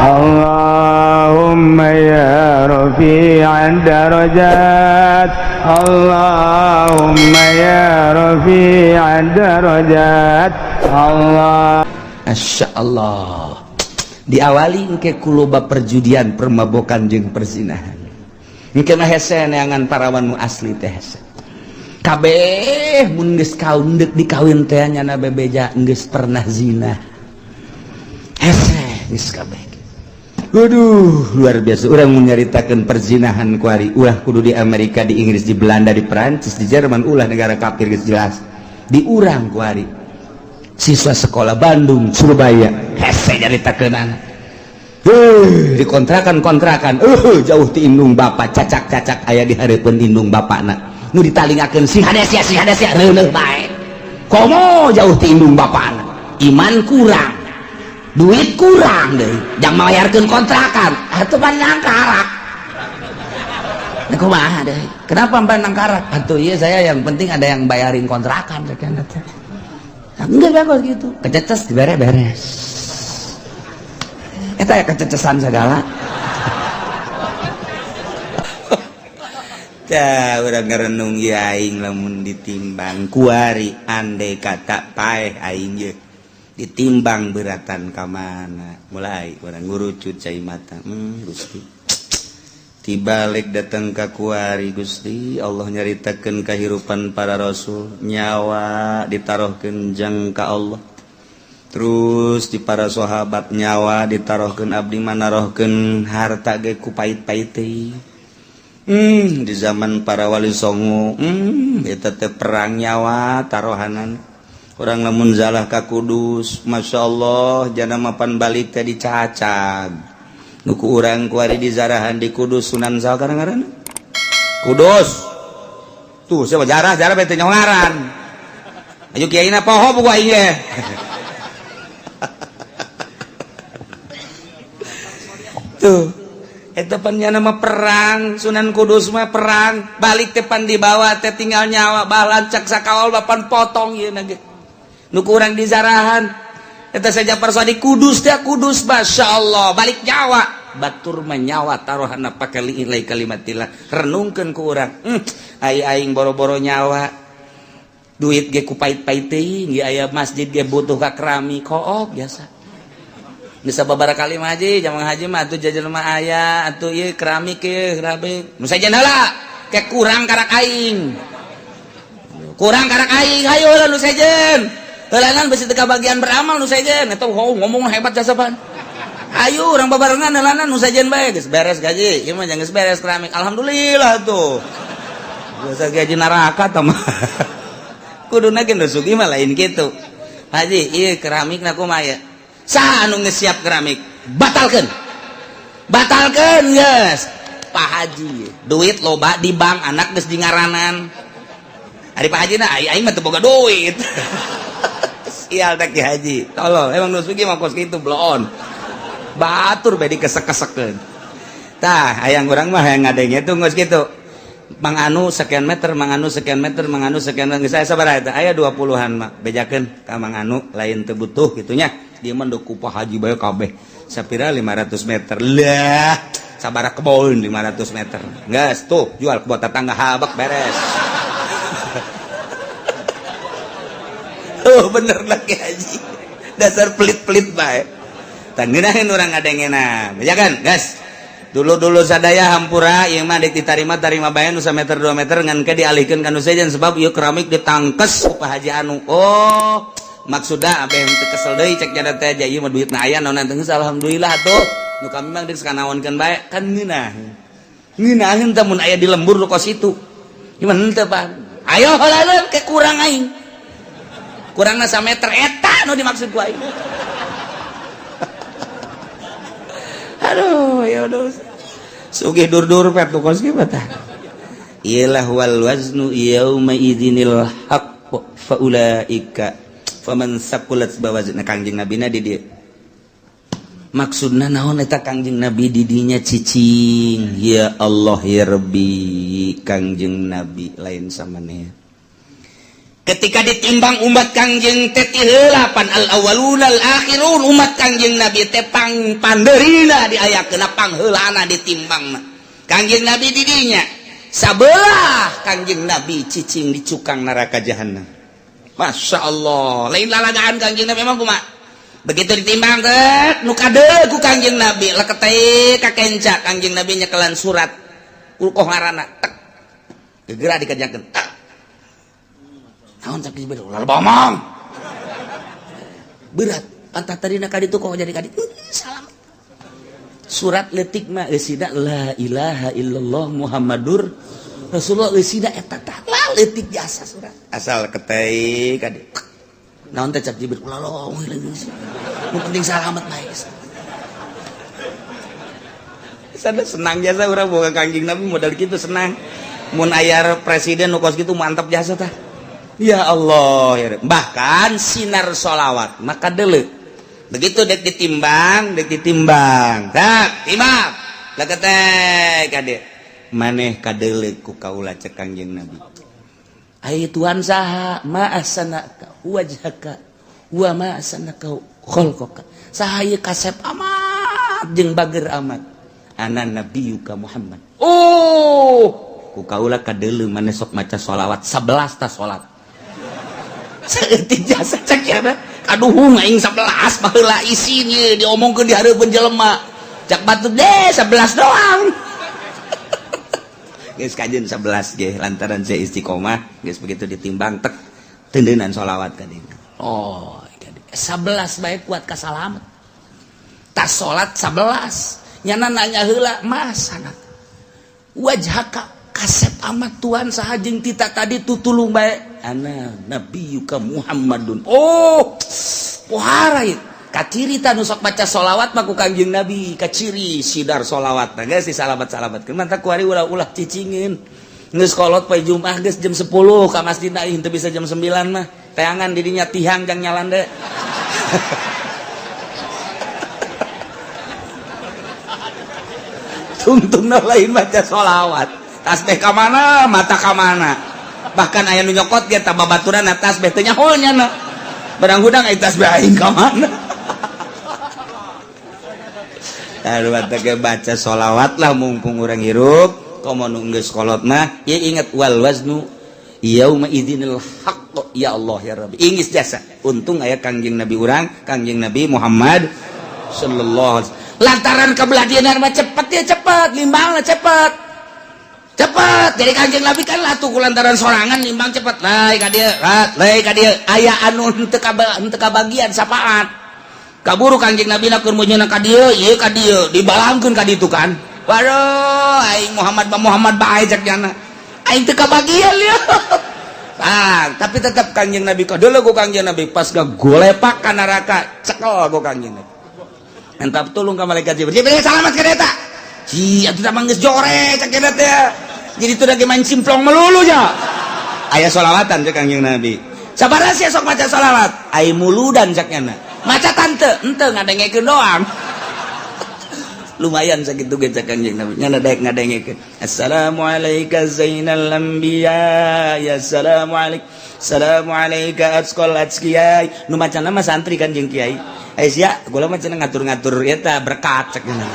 Allahumma ya rafi'ad darajat, Allahumma ya rafi'ad darajat, Allah. Masya Allah, diawali engke ku loba perjudian, permabokan jeung perzinahan. Engke mah hese neangan parawan nu asli teh, hese kabeh. Mun geus kaun deuk dikawin teh nyana bebeja geus pernah zina, hese geus kabeh. Waduh, luar biasa. Urang mun nyaritakeun perzinahan kuari, ulah kudu di Amerika, di Inggris, di Belanda, di Perancis, di Jerman, ulah negara kafir, geus jelas. Di urang kuari siswa sekolah Bandung, Surabaya, hese nyaritakeunana. Di kontrakan-kontrakan, jauh ti indung bapak, cacak-cacak aya di hareupeun indung bapakna. Nu ditalingakeun si hade sia, si hade sia, reuneuh bae. Komo jauh ti indung bapakna. Iman kurang, duit kurang deh, jangan mayarkeun kontrakan, atuh pan nangkarak. Nah, kumaha deh? Kenapa mbak nangkarak? Atuh iya, saya yang penting ada yang bayarin kontrakan cek teh. Enggak bagus gitu. Kececes dibere beres. Eta ya kececesan segala. Tah urang ngerenung ya aing lamun ditimbang kuari, andai kata paeh aing ye ditimbang beratan ka mana, mulai urang ngurucut cai mata. Gusti, tibalik datang ka kuari, Gusti Allah nyaritakeun kahirupan para rasul, nyawa ditaruhkeun jang ka Allah. Terus di para sahabat nyawa ditaruhkeun, abdi manarohkeun harta ge ku pait-pait teh. Di zaman para wali songo, eta teh perang nyawa tarohanan. Orang lamun zalah ka Kudus, Masya Allah, jana mapan balik teh dicacag. Nu ku urang kuari dizarahan di Kudus, Sunan saha ngaranna? Kudus. Tuh siapa jarah jarah bete nyongaran. Ayo kiaina poho buku aing ge. Tuh eta pan nya nama perang Sunan Kudus mah, perang balik teh pan dibawa teh tinggal nyawa balancak sakaol bapan potong ieu na ge. Nu ku urang dizarahan eta saja di Kudus teh, Kudus Masya Allah, balik nyawa batur menyawa taruhana pake liilai kalimatillah. Renungkeun ku urang, ai aing boro-boro nyawa, duit ge ku pait-pait teuing ge, aya masjid ge butuh ka keramik kook biasa bisa beberapa kali mah haji, jamang haji mah atuh jajan mah aya atuh ieu keramik ieu keramik nu sajen heula ke kurang karak aing, kurang karak aing, hayu heula nu sejen heulanan besi teu kabagian beramal nu sejen eta. Oh, ngomong hebat jasa pan, ayo urang babarengan heulanan nu sejen bae, geus beres gaji ieu mah, geus beres keramik, alhamdulillah. Tuh biasa gaji neraka tah mah kuduna ge nu sugih mah lain kitu. Haji, ieu keramik na kumaha ya? Saha anu geus siap keramik? Batalkeun, batalkeun geus. Pak Haji duit loba di bank, anak geus dingaranan. Ari Pak Haji na aing mah teu boga duit. Sial tak Ki Haji, tolol emang nu sugih mah kos kitu, bloon batur bae dikesek-kesekeun. Tah hayang urang mah hayang ngadenge tuh geus kitu. Mang Anu sekian meter, Mang Anu sekian meter, Mang Anu sekian meter, geus aya sabaraha eta? Aya 20-an mah bejakeun ka Mang Anu, lain teu butuh kitunya. Dia mah ku Pak Haji bae kabeh. Sapira 500 meter lah, sabaraha kebon 500 meter, geus tuh jual kebon tetangga, habak beres. Oh bener lah Ki Haji, dasar pelit-pelit bae. Tah ngeunaheun urang ngadengena, bejakeun geus. Dulu-dulu sadaya hampura ieu mah ditarima tarima bae nu sameter 2 meter, ngan ke dialihkeun ka nu sejen sebab ieu keramik ditangkes ku Pak Haji anu. Oh, maksudna abeh teu kesel deui cek jada teh aja ieu mah duitna aya naon teh, alhamdulillah tuh. Nu kami mah geus kanaonkeun bae kan ngeunah. Ngeunaheun teh mun aya di lembur nu kos itu. Gimana teh Pak? Ayo heula ke kurang aing. Kurangna sameter eta nu dimaksud ku aing. Aduh, ya udah. Sugih dur-dur pet nu kos kieu tah. Iyalah wal waznu yauma idzinil haqq fa ulaika faman saqulat bawazna. Kangjeng Nabi na di dieu. Maksudna naon eta Kangjeng Nabi di dinya cicing? Ya Allah ya Rabbi, Kangjeng Nabi lain samaneh. Ketika ditimbang umat Kangjeng teh ti heula pan al awwalun al akhirun, umat Kangjeng Nabi teh pang pandeurina diayakeun, pangheulana ditimbang Kangjeng Nabi. Didinya sabelah Kangjeng Nabi cicing di cukang neraka jahanam. Masya Allah, lain lalagaan Kangjeng Nabi emang kumaha. Begitu ditimbang teh nu kade ku Kangjeng Nabi leketeh ka kenca. Kangjeng Nabi nyekelan surat ulkoh ngaranna, tek gegera dikerjakeun, tek naon cak Jibril, ulah bomong berat pantat tadi nak kaditu kok jadi kaditu salam. Surat letik mah eusina la ilaha illallah Muhammadur Rasulullah, eusina eta tah la leutik jasa surat asal ketei kadi naon teh cak Jibril, ulah long nu penting salamet bae. Sana senang jasa urang boga Kangjeng Nabi modal kitu senang. Mun aya presiden nu kos kitu mantap jasa tah. Ya Allah ya. Bahkan sinar sholawat maka deuleu. Begitu dek ditimbang, dek ditimbang, tak timbang leketek kade maneh kadeuleu ku kaula cek Kangjeng Nabi. Ai Tuhan saha? Ma ahsanaka wajhaka wa ma ahsanaka khalqaka. Saha ieu kasep amat jeung bager amat? Ana nabiyuka Muhammad. Oh, ku kaula kadeuleu maneh sok maca sholawat 11 ta salat saeutik jasa cek ya. Aduh, aing 11 baheula isin ye diomongkeun di hareupeun jelema. Cak batur deh 11 doang. Geus kajeun 11 ge lantaran saya istiqomah geus. Begitu ditimbang tek tendeunan sholawat kadinya. Oh, 11 bae kuat kasalamet. Tas salat 11 nyana nanya heula, masana wajhaka kasep amat Tuhan saha jeung tita tadi tutulung bae? Ana nabiyuka Muhammadun. Oh, pohara ieu kaciri ta nu sok baca sholawat mah ku Kangjeng Nabi, kaciri sidar sholawat. Nah, geus disalamat-salamatkeun. Mantap kuari ulah-ulah cicingin. Geus kolot poe Jumat geus jam 10 ka masjid, ih teu bisa jam 9 mah teangan didinya tihang jang nyalande. Tungtungna lain baca sholawat, tasbih ka mana, mata ka mana. Bahkan aya nu nyokot ge ta babaturan tasbih teu nyaho nyana barang hudang, ai tasbih aing ka mana. Aduh, baca sholawat lah mumpung urang hirup. Komo nu geus kolot mah ya ingat wal waznu yauma idzinil haqq. Ya Allah ya Rabbi, ingis jasa untung aya Kangjeng Nabi urang, Kangjeng Nabi Muhammad sallallahu alaihi wasallam. Lantaran kebelah mah cepet ya cepet nimbang lah, cepet cepet. Jadi Kangjeng Nabi kan atuh ku lantaran sorangan nimbang cepet lai ka dieu, lai ka dieu, aya anu henteu kabagian sapaat kaburu Kangjeng Nabi na keur meunyeuna ka dieu ieu ka dieu dibalangkeun ka ditu kan. Waduh, aing Muhammad ba Muhammad bae cek nyana aing teu kabagian ya. Ah, tapi tetap Kangjeng Nabi kadeuleu ku Kangjeng Nabi pas golepak ka neraka cekel ku Kangjeng Nabi. Mantap tolong ka malaikat Jibril. Jibril, salamat ka eta. Ci atuh tah geus jore cek eta teh. Jadi itu lagi main simplong melulu ya. Aya solawatan cek Kangjeng Nabi. Sabar sia sok maca solawat. Ai muludan cek nyana. Maca tante, ente ngadengekeun doang. Lumayan sakitu ge cek Kangjeng Nabi. Nyana daek ngadengekeun. Assalamualaikum zainal anbiya. Ya assalamualaikum. Assalamualaikum atqal atqiyai. Nu macana mah santri kan jeung kiai. Eh sia, kula mah cenah ngatur-ngatur eta berkat cek nya.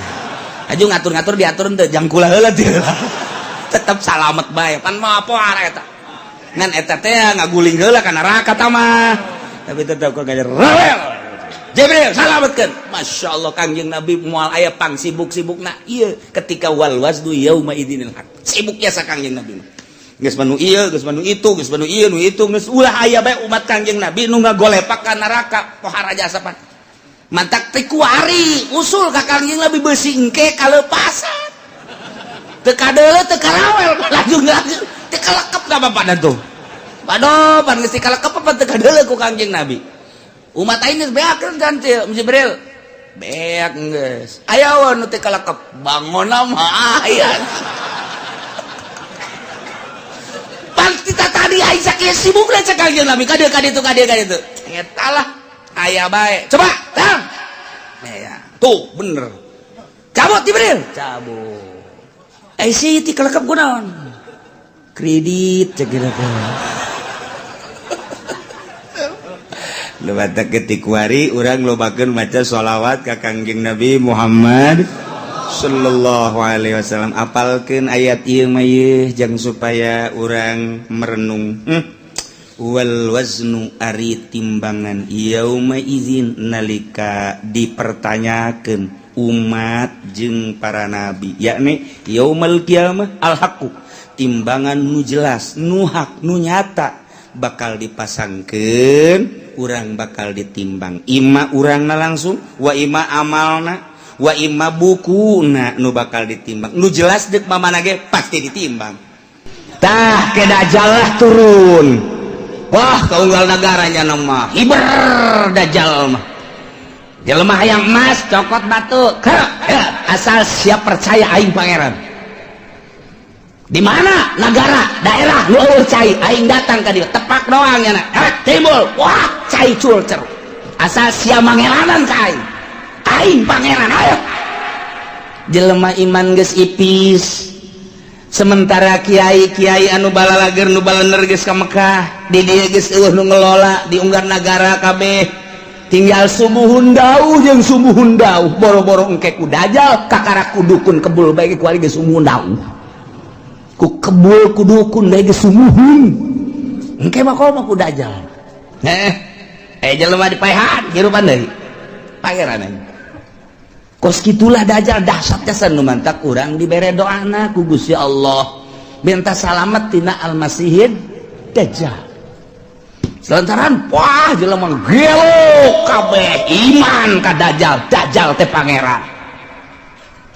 Aju ngatur-ngatur diatur henteu jang kula heula teu. Tetep salamet bae. Pan mah apa eta. Ngan eta teh ngaguling heula ka neraka ta mah. Tapi tetep kok gajer rawel. Jibril salametkeun. Masya Allah, Kangjeng Nabi moal aya pang sibuk-sibukna ieu ketika wal waznu yauma idzinil haq. Sibuk jasa Kangjeng Nabi mah. Geus manu ieu, geus manu itu, geus manu ieu, nu itu, geus ulah aya bae umat Kangjeng Nabi nu ngagolepak ka neraka pohara jasa pan. Mantak teh kuari usul ka Kangjeng Nabi beusi engke kalepasan. Teu kadeuleu teu karawel laju laju teu kalekep ka bapak tuh. Waduh, pan geus teu kalekep apa teu kadeuleu ku Kangjeng Nabi. Umat aing geus beak kan teh Jibril. Beak geus. Aya we nu teu kalekep bangonna mah aya. Pan kita tadi aing sakieu sibuk cek Kangjeng Nabi ka dieu ka ditu ka dieu ka ditu. Eta lah aya bae. Coba, tang. Ya, tuh bener. Cabut Jibril, cabut. Eh si ti kalekep kunaon? Kredit cek gitu teh. Lu batak ketik wari urang lobakeun maca sholawat ka Kangjeng Nabi Muhammad sallallahu alaihi wasallam. Apalkeun ayat ieu mah ieu jang supaya urang merenung. Wal waznu, ari timbangan, yauma izin, nalika dipertanyakeun umat jeung para nabi, yakni yaumal kiamah, al haqqu, timbangan nu jelas, nu hak, nu nyata bakal dipasangkeun. Urang bakal ditimbang, ima urangna langsung, wa ima amalna, wa ima bukuna nu bakal ditimbang. Nu jelas dek mamana ge pasti ditimbang. Tah, ke Dajjal lah turun. Wah, kaunggal negaranya nama hiber. Dajjal mah jelema hayang emas, cokot batu. Ke, ya, asal siap percaya aing pangeran. Di mana negara daerah lu eueuh cai, aing datang ka dieu, tepak doang nya, eh, timbul. Wah, cai cul cer, asal sia mangeranan ka aing, aing pangeran. Ayo, jelema iman geus ipis, sementara kiai-kiai anu balalager, nu balener geus ka Mekah. Di dieu geus eueuh nu ngelola di unggar nagara kabeh, tinggal sumuhun dauh jeung sumuhun dauh. Boro-boro engke ku Dajjal, kakara ku dukun kebul bae ku geus sumuhun dauh, ku kebul ku dukun bae geus sumuhun. Engke mah komo ku Dajjal. Eh, jelema dipaehan hirupan deui pangeran aing. Kos kitulah Dajjal dahsyatnya. Nu mantak urang dibere doana ku Gusti Allah, minta salamet tina Almasihid Dajjal. Selantaran wah, jelema gelo kabeh iman ka Dajjal, Dajjal teh pangeran.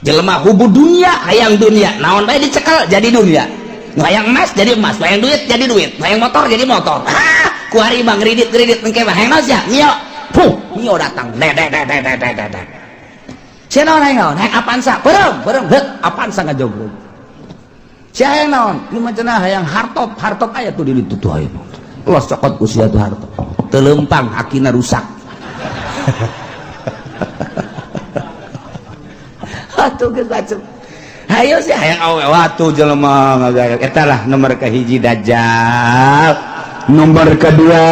Jelema hubu dunia, hayang dunia, naon bae dicekel jadi dunia. Nu hayang emas jadi emas, nu hayang duit jadi duit, nu hayang motor jadi motor. Ah, kuari mah ngridit ngridit. Engke mah hayang naon sia? Mio. Puh, Mio datang. De de de de de de de de. Sia naon, hayang naon? Hayang Avanza, beureum beureum, heuk Avanza ngajogrog. Sia hayang naon? Ieu mah cenah hayang hartop, hartop aya tuh di ditu tuh, aya. Los cokot ku sia tuh hartop. Teu leumpang, akina rusak. Atuh geus macem. Hayo sih hayang awe watu, jelema ngagaya. Eta lah nomor kahiji, Dajjal. Nomor kedua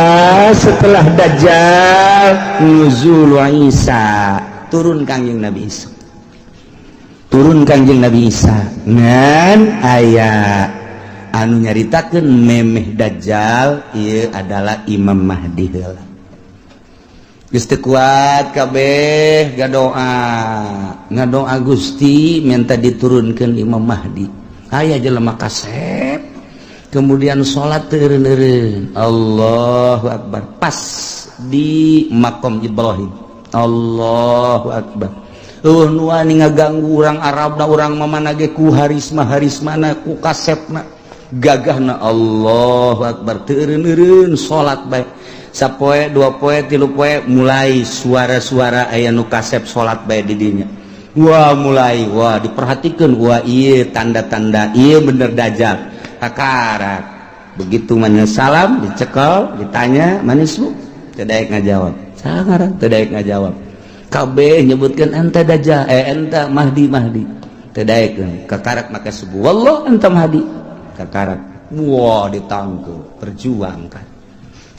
setelah Dajjal, nuzul Isa, turun Kangjeng Nabi Isa. Turun Kangjeng Nabi Isa ngan aya anu nyaritakeun memeh Dajjal ieu adalah Imam Mahdi heula. Geus teu kuat kabeh ngadoa, ngadoa, Gusti, minta diturunkeun Imam Mahdi. Aya jelema kasep, kemudian salat teu eureun-eureun, Allahu akbar, pas di makom Ibrahim, Allahu akbar. Eueuh nu wani ngaganggu urang Arabna, urang mamana ge ku harisma harismana, ku kasepna, gagahna. Allahu akbar, teu eureun-eureun salat bae. Sapoe, dua poe, tilu poe, mulai suara-suara aya nu kasep salat bae di dinya. Wah, mulai wah diperhatikan, wah, iya, tanda-tanda iya bener Dajjal. Kakarak begitu mana salam, dicekel, ditanya, "Manis bu?" Teu daek ngajawab. Sangaran teu daek ngajawab. Kabeh nyebutkan, "Anta Dajjal, eh, anta Mahdi, Mahdi." Teu daek. Kakarak maka subuh, "Wallah anta Mahdi." Kakarak wah, ditangkep, perjuangkan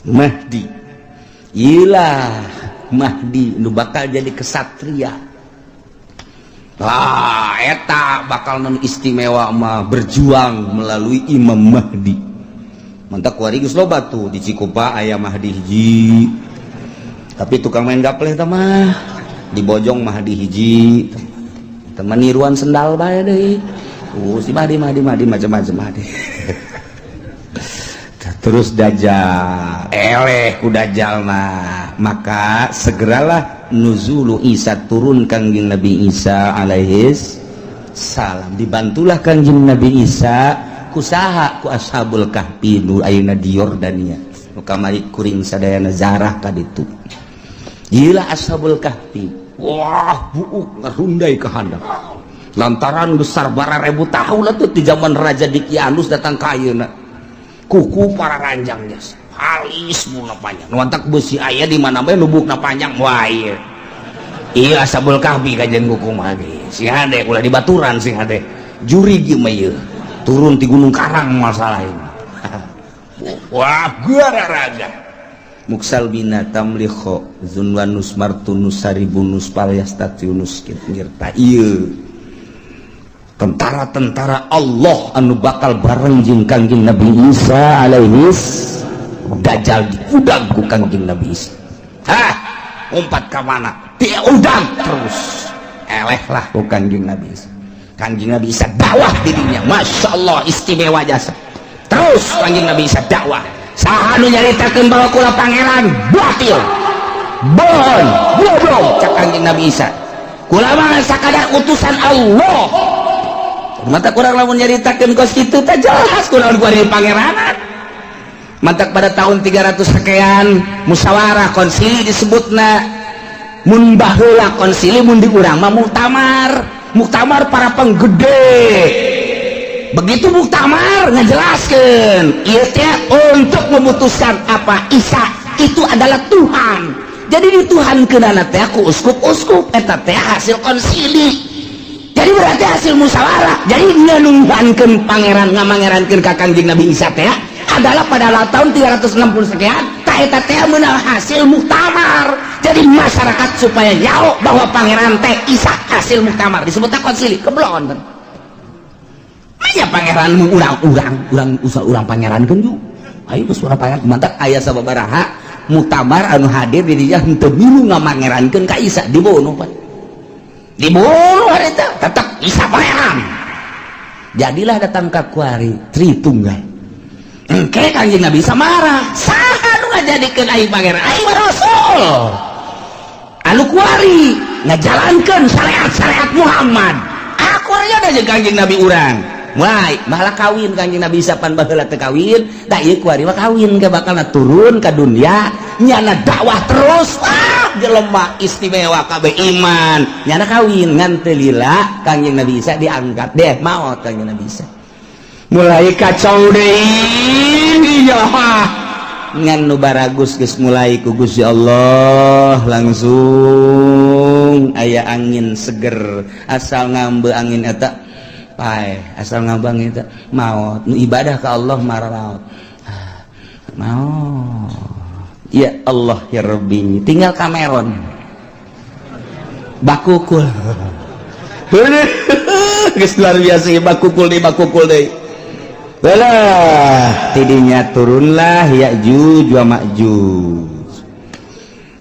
Mahdi. Ilah Mahdi nu bakal jadi kesatria. Ah, eta bakal non istimewa mah berjuang melalui Imam Mahdi. Mantap, kuari geus loba tuh di Cikupa aya Mahdi hiji, tapi tukang main gapleh tah mah. Di Bojong Mahdi hiji, teman niruan sendal bae deui. Si Mahdi, Mahdi, Mahdi, macam-macam Mahdi. Terus Dajjal eleh ku Dajjal mah, maka segeralah nuzulu Isa, turun Kangjeng Nabi Isa alaihis salam. Dibantulah Kangjeng Nabi Isa kusaha? Ku Ashabul Kahfi nu ayeuna di Yordania, nu kamari kuring sadayana zarah ka ditu. Gila, Ashabul Kahfi wah, buuk ngarundai ka handap lantaran besar bara ribu tahun tuh di zaman Raja Dikianus datang ka ayeuna. Kuku para ranjang jas halis muna panjang. Nu mantak besi aya di mana bae lubukna panjang. Wah, iya iya, Ashabul Kahfi kajian kuku mah ge sing hade, ulah dibaturan, sing hade juri ieu mah. Ieu turun di Gunung Karang masalah ini. Wah, raga. Muksalbina tamlikho zunwanus martunus saribunus palyastatiunus ngirta ieu tentara-tentara Allah anu bakal bareng jeung Kangjeng Nabi Isa alaihis. Dajjal diudag ku Kangjeng Nabi Isa. Hah, umpat ka mana diudag terus, eleh lah ku Kangjeng Nabi Isa. Kangjeng Nabi Isa dakwah dirinya, Masya Allah, istimewa jasa. Terus Kangjeng Nabi Isa dakwah, saha nu nyaritakeun bahwa kula pangeran, batil, bohong, goblok. Cak Kangjeng Nabi Isa, kula mah sakadar utusan Allah. Mata kurang lamun nyaritakeun kos kitu teh jelas kula kuari pangeranan. Mantak pada tahun 300 sekian musyawarah konsili disebutna. Mun baheula konsili, mun di urang mah muktamar, muktamar para penggede. Begitu muktamar ngejelaskan ieu teh untuk memutuskan apa Isa itu adalah Tuhan. Jadi di Tuhan kenana teh ku uskup-uskup eta teh hasil konsili. Jadi berarti hasil musyawarah. Jadi ngenuhankeun pangeran, ngamangerankeun ka Kangjeng Nabi Isa teh adalah pada tahun 360 sekian. Ta eta teh meunang hasil muktamar. Jadi masyarakat supaya nyaho bahwa pangeran teh Isa hasil muktamar disebutnya konsili. Keblon kan. Aya pangeran urang-urang, urang usah urang pangeran kan ju. Ayo geus urang pangeran. Mantak aya sababaraha muktamar anu hadir di dinya henteu milu ngamangerankeun ka Isa, dibunuh, Pak. Dibunuh harita, tetap Isa pangeran. Jadilah datang ka kuari Tritunggal. Engke Kangjeng Nabi Isa marah. Saha nu ngajadikeun aing pangeran? Aing mah rasul. Anu kuari ngajalankeun syariat-syariat Muhammad. Aku aja jeung Kangjeng Nabi urang. Mulai malah kawin Kangjeng Nabi Isa, pan baheula teu kawin, da ieu kuari mah kawin ke bakal turun ka dunia nyana dakwah terus. Ah, jelema istimewa kabeh iman, nyana kawin ngan teu lila Kangjeng Nabi Isa diangkat deh, maot Kangjeng Nabi Isa. Mulai kacau deui ya, ngan nu baragus geus mulai ku Gusti Allah langsung aya angin seger. Asal ngambe angin eta pae, asal ngambang eta maot. Nu ibadah ka Allah marah maot, ah, maot. Ya Allah ya Rabbi, tinggal Cameron bakukul. Geus luar biasa bakukul deui, bakukul deui. Belah tidinya turunlah Ya'juj wa Ma'juj.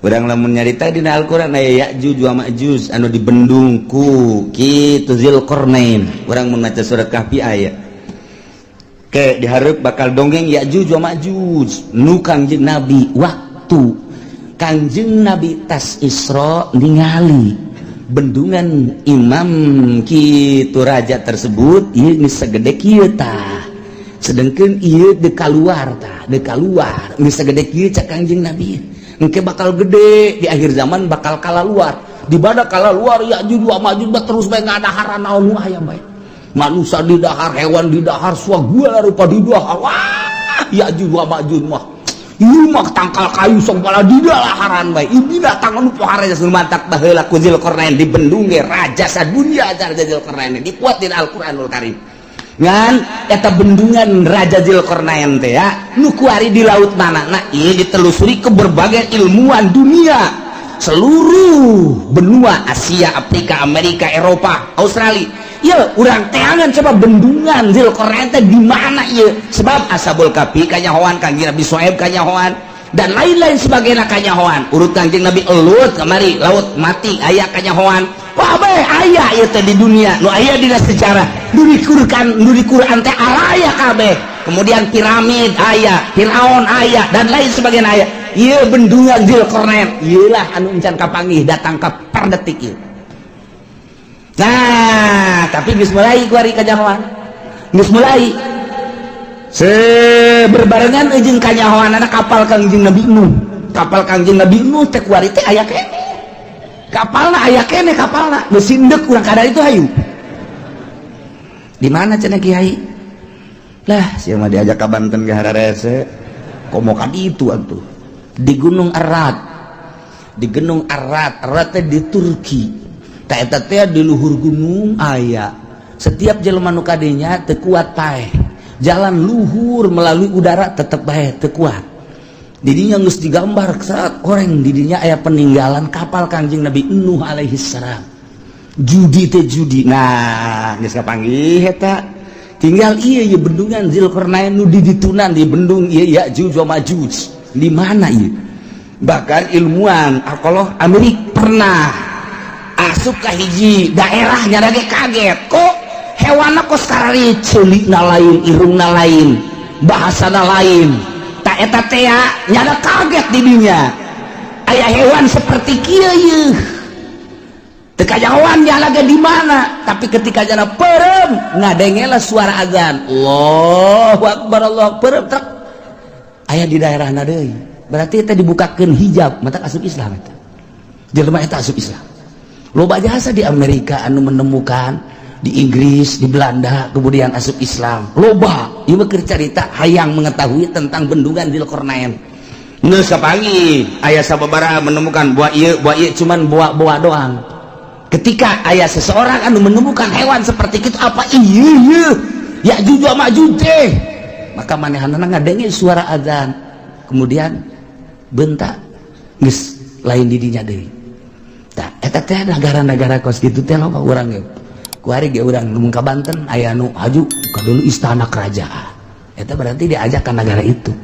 Urang lamun nyarita dina Al-Qur'an aya Ya'juj wa Ma'juj anu dibendung ku kitu Zulqarnain. Urang mun maca surat Kahfi aya. Ke dihareup bakal dongeng Ya'juj wa Ma'juj nu Kangjeng Nabi, waktu Kangjeng Nabi tas Isra ningali bendungan imam kitu raja tersebut, ieu geus sagede kieu tah, sedangkan ieu dek keluar tah, dek keluar geus sagede kieu. Cak Kangjeng Nabi, engke bakal gede di akhir zaman, bakal kala luar. Di mana kala luar Ya'juj wa Ma'juj terus bae ngadaharan naon nu aya bae, manusia di dahar, hewan di dahar, segala rupa di dahar. Wah, Ya'juj wa Ma'juj mah ieu mah tangkal kayu segala di dalaharan bae. Ieu binatang anu pohara geus mantak baheula ku Zulkarnain dibendung ge raja sadunya. Raja Zulkarnain dipuat di Al-Qur'anul Karim. Ngan eta bendungan Raja Zulkarnain teh ya nu kuari di laut mana? Nah, ieu ditelusuri ke berbagai ilmuwan dunia seluruh benua Asia, Afrika, Amerika, Eropa, Australia. Ya, urang teangan coba bendungan Zulkarnain teh di mana ieu? Sebab Ashabul Kahfi kanyahoan, Kangjeng Nabi Soeb kanyahoan, dan lain-lain sebagainya kanyahoan. Urut Kangjeng Nabi Lut kamari laut mati aya kanyahoan. Wah, bae aya ieu teh di dunia nu aya dina sejarah nu di Quran, nu di Quran teh araya kabeh. Kemudian piramid aya, Firaun aya, dan lain sebagainya aya. Ieu bendungan Zulkarnain ieu lah anu encan kapanggih datang ka per detik ieu. Nah, tapi geus mulai kuari kanyahoan, geus mulai se berbarengan jeung kanyahoan kapal Kangjeng Nabi Nuh. Kapal Kangjeng Nabi Nuh teh kuari teh aya keneh kapalna, aya keneh kapalna. Geus sindek urang kadar itu. Hayu, di mana cenah kiai lah sia mah diajak ka Banten ge hararese komo ka ditu atuh di Gunung Ararat. Di Gunung Ararat, Ararat teh di Turki. Ta eta teh di luhur gunung aya. Setiap jelema nu kadinya teu kuat paeh. Jalan luhur melalui udara tetep bae teu kuat. Didinya geus digambar saat orang didinya aya peninggalan kapal Kangjeng Nabi Nuh alaihi salam. Judi teh judi. Nah, geus kapanggih eta. Tinggal ieu ieu bendungan Zulkarnain nu di ditunan di bendung ieu Ya'juj wa Ma'juj. Di mana ieu? Bahkan ilmuwan arkeolog Amerika pernah asup ka hiji daerah nya ge kaget. Kok hewanna kos karari ceulikna lain, irungna lain, bahasana lain. Tak eta teh nyada kaget didinya. Aya hewan seperti kieu ieu. Teu kajahoan nyala ge di mana, tapi ketika jana perem ngadengela suara azan. Allahu akbar, Allah perem trek. Aya di daerahna deui. Berarti eta dibukakeun hijab, mata asup Islam eta. Jelema eta asup Islam. Loba jasa di Amerika anu menemukan, di Inggris, di Belanda, kemudian asup Islam. Loba, ieu mah keur carita hayang mengetahui tentang bendungan Zulkarnain. Geus kapanggih, aya sababaraha menemukan buah ieu cuman buah-buah doang. Ketika aya seseorang anu menemukan hewan seperti itu, apa iya iya Ya'juj wa Ma'juj teh, maka manehanana ngadenge suara azan, kemudian bentak geus lain didinya deui. Tah eta teh negara-negara kos kitu teh loba urang ge. Kuari ge urang nu ka Banten aya nu haju ka dulu istana kerajaan. Eta berarti diajak ke negara itu.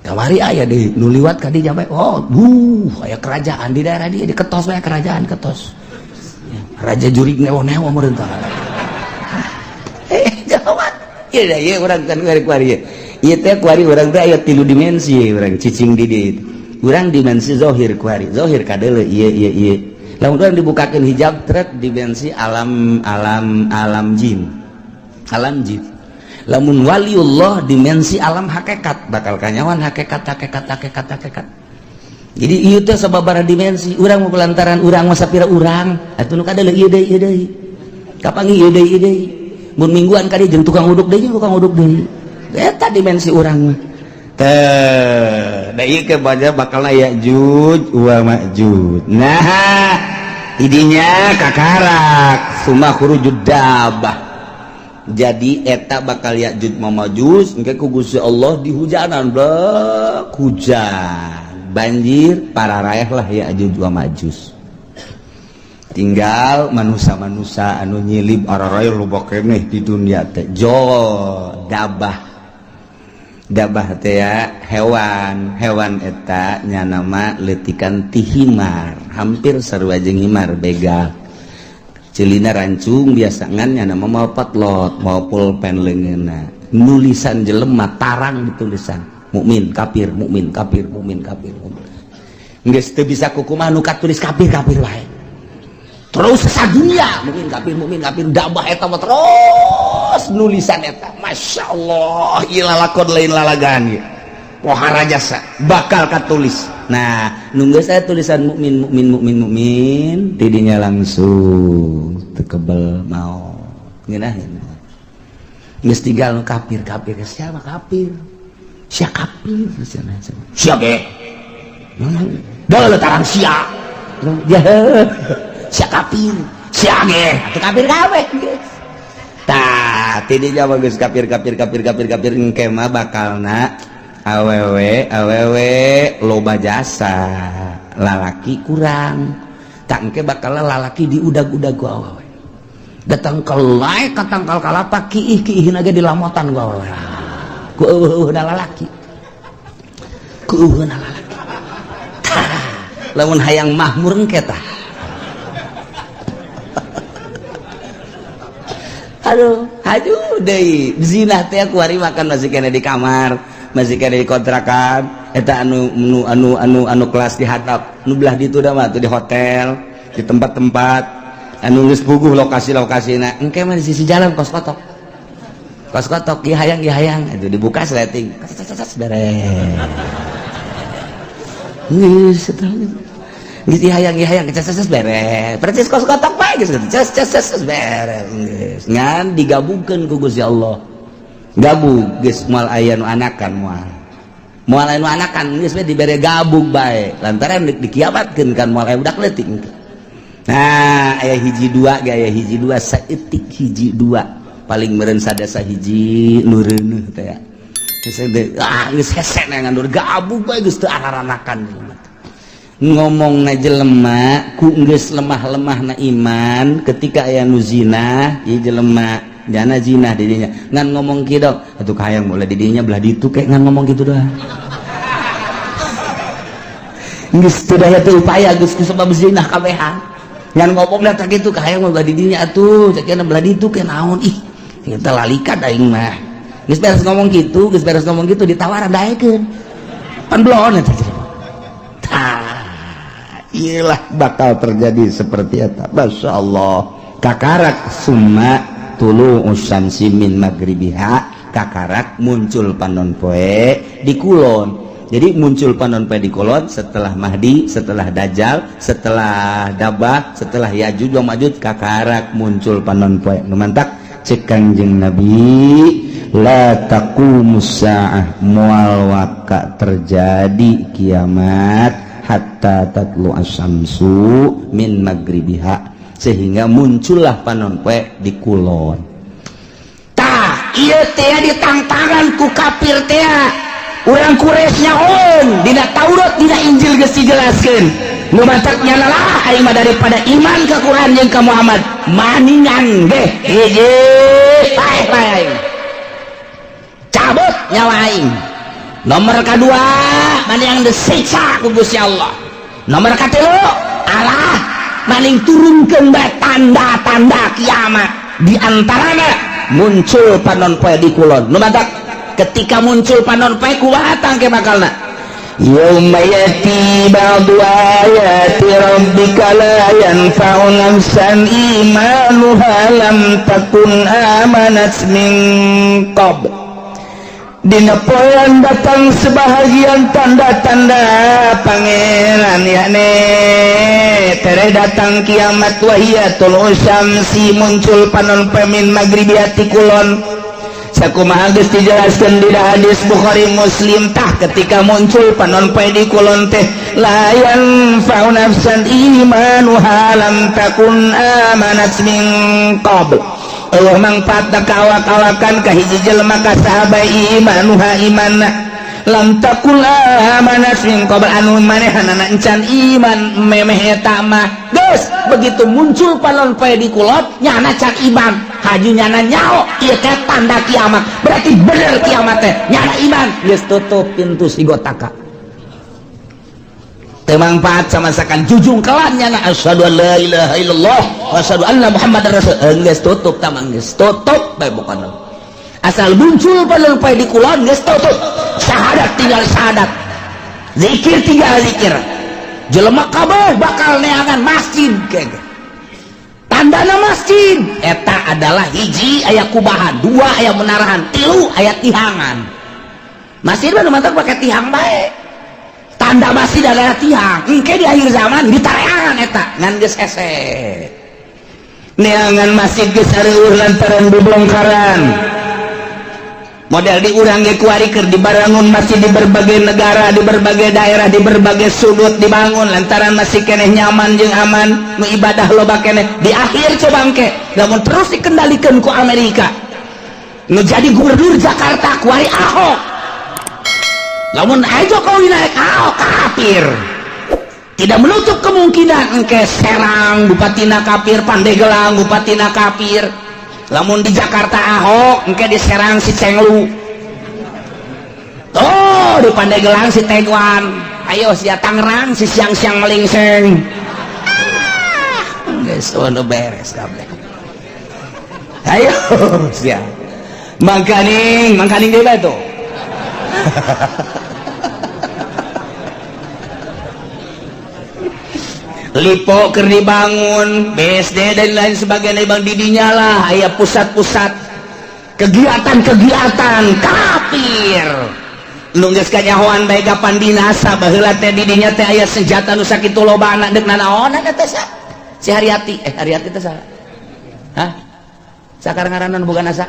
Kamari aya deui nu liwat ka dinya bae, oh, aya kerajaan di daerah dia diketos bae kerajaan ketos. Raja jurik newo-newo meureun tah. Jawab. Ieu da ieu urang kan kuari-kuari ieu. Ieu teh kuari urang teh aya tilu dimensi urang cicing di dieu. Urang dimensi zahir kuari. Zahir kadeuleu ieu ieu ieu. Lamun urang dibukakeun hijab trek dimensi alam alam alam jin. Alam jin. Lamun waliullah dimensi alam hakikat, bakal kanyawan hakikat hakikat hakikat hakikat. Jadi ieu teh sababaraha dimensi, urang mau lantaran urang mah sapira urang, atuh nu kadeuleu ieu deui ieu deui. Kapanggih ieu deui ieu deui. Mun mingguan ka dieu jeung tukang uduk deui tukang uduk deui. Eta dimensi urang mah. Teh, da ieu ke baca bakalna Ya'juj wa Ma'juj. Nah, idinya kakarak summa khurujud dabah. Jadi eta bakal Ya'juj wa Ma'juj engke ku Gusti Allah dihujanan blek hujan. Banjir para raeh lah Ya'juj wa Ma'juj. Tinggal manusia-manusia anu nyilib araraeh loba keneh di dunia teh. Jo dabah. Dabah teh ya hewan, hewan eta nya nama leutikan ti himar, hampir sarua jeung himar begal. Ceulina rancung biasa ngan nya nama mau potlot, mau pulpen leungeunna. Nulisan jelema tarang ditulisan. Mukmin kafir, mukmin kafir, mukmin kafir. Geus teu bisa kukumaha nu katulis kafir kafir wae. Terus sadunia mukmin kafir dabah eta mah terus nulisan eta. Masya Allah, ieu lalakon lain lalagaan ieu. Pohara jasa bakal katulis. Nah, nunggu saya tulisan mukmin mukmin mukmin mukmin tidinya langsung tekebel mau. Ngeunah geus tinggal nu kafir kafir siapa kafir? Sia kafir sia ge. Dah tarang sia. Ya sia kafir, sia ge atuh kafir kabeh geus. Tah, tidinya mah geus kafir kafir kafir kafir kafir engke mah bakalna awewe awewe loba jasa, lalaki kurang. Tak engke bakal lalaki diudag-udag ku awewe. Datang ke lae ka tangkal kalapa kiih kiihna ge dilamotan ku awewe. Ku eueuhna lalaki. Ku eueuhna lalaki. Tah, lamun hayang mahmur engke tah. Aduh, aduh deui zina teh kuari makan masih kena di kamar, masih kena di kontrakan, eta anu anu anu anu anu kelas di hatap, nu belah ditu da mah tuh di hotel, di tempat-tempat anu geus puguh lokasi-lokasina. Engke mah di sisi jalan kos kotok. Kos kotok ieu hayang itu dibuka sleting. Beres. Geus eta. Geus hayang hayang ces ces beres. Percis kos kotok bae geus ces ces ces beres geus. Ngan digabungkeun ku Gusti Allah. Gabung geus moal aya nu anakan moal. Moal aya nu anakan geus we dibere gabung bae. Lantaran dikiamatkeun kan moal aya budak leutik. Nah, aya hiji dua ge aya hiji dua saeutik hiji dua. Paling meureun sadasa hiji nu reuneuh teh ya. Ah, geus hese neangan dur gabug bae geus teu araranakan jelema. Ngomongna jelema ku geus lemah-lemahna iman ketika aya nu zina, ieu jelema jana zina di dinya. Ngan ngomong kieu atuh kahayang boleh di dinya belah ditu kayak ngan ngomong kitu dah. Geus teu daya teu upaya geus kusabab zina kabehan. Ngan ngomong da teh kitu kahayang mah belah di dinya atuh, cek belah ditu ke naon ih. Kita lalikat aing mah. Geus beres ngomong kitu, geus beres ngomong kitu ditawaran daekeun. Pan belon eta. Tah, iyalah bakal terjadi seperti eta. Masya Allah. Kakarak summa tulu'us syamsi min magribiha, kakarak muncul panon poe di kulon. Jadi muncul panon poe di kulon setelah Mahdi, setelah Dajjal, setelah Dabah, setelah Yajuj wa Majuj, kakarak muncul panon poe. Nu mantak cek Kangjeng Nabi, la taqumus saah, moal waka terjadi kiamat hatta tatlu asyamsu min magribiha, sehingga muncullah panon poe di kulon. Tah, ieu teh ditangtangan ku kafir teh. Urang Quraisy nyahoeun dina Taurat, dina Injil geus dijelaskeun. Nu mantak nyana lah aing mah daripada iman ka Quran jeung ka Muhammad maningan ge hiji paeh bae aing. Cabut nyawa aing. Nomor kedua, maning disiksa ku Gusti Allah. Nomor katilu, Allah maning turunkeun bae tanda-tanda kiamat. Di antarana muncul panon poe di kulon. Nu mantak ketika muncul panon poe kumaha tangke bakalna? Yauma yati ba'du ayati rabbika la yanfa'u nafsan imanuha lam takun amanat min qabl. Dina poean datang sebahagian tanda-tanda pangeran, yakni tere datang kiamat, wahiya tulu syamsi, muncul panon poe min magribiha ti kulon. Sakumaha geus dijelaskeun di hadis Bukhari Muslim. Tah, ketika muncul panon poe di kulon teh, la yanfa'u nafsan imanuha lam takun amanat min qabl, euweuh mangfaat ka awak-awakan ka hiji jelema ka saha bae imanuha imanna lam takun amanat min qabl, anu manehanana encan iman memeh eta mah. Geus begitu muncul panon poe di kulon, nyana can iman, haju nyana nyaho ieu teh tanda kiamat, berarti bener kiamat teh nyana iman, geus tutup pintu sigotaka, teu mangfaat sama sakan jujung kelan nyana asyhadu an la ilaha illallah wa asyhadu anna muhammadar rasul, geus tutup tamang, geus tutup bae pokona. Asal muncul panon poe di kulon geus tutup, syahadat tinggal syahadat, zikir tinggal zikir, jelema kabeh bakal neangan masjid. Kege tandana masjid eta adalah hiji aya kubahan, dua aya menarahan, tilu aya tihangan. Masjid mah nu mantak pake tihang bae. Tanda masjid adalah tihang. Engke di akhir zaman ditareangan eta ngan geus hese neangan masjid geus areueuh lantaran bebongkaran. Model di urang ge kuari keur dibarangun masjid di berbagai negara, di berbagai daerah, di berbagai sudut dibangun lantaran masih keneh nyaman jeung aman, nu ibadah loba keneh. Di akhir coba engke lamun terus dikendalikan ku Amerika, nu jadi gubernur Jakarta kuari Ahok, lamun aya Jokowi naik, Ahok kafir, tidak menutup kemungkinan engke Serang bupatina kafir, Pandeglang bupatina kafir. Lamun di Jakarta Ahok, engke di Serang si Cenglu, oh di Pandeglang si Tegwan, ayo si Tangerang si siang-siang melingseng. Ah, geus udah beres kabeh. Ayo sia mangkaning mangkaning deui bae tuh. Lipo keur dibangun, BSD dan lain sebagainya, bang didinya lah aya pusat-pusat kegiatan-kegiatan kafir nu geus kanyahoan bae kapan binasa. Baheula teh didinya teh aya senjata nu sakitu lobana, deuk nanaonan eta sa si Haryati, Haryati teh saha? Hah, sakar ngaranna bukan asa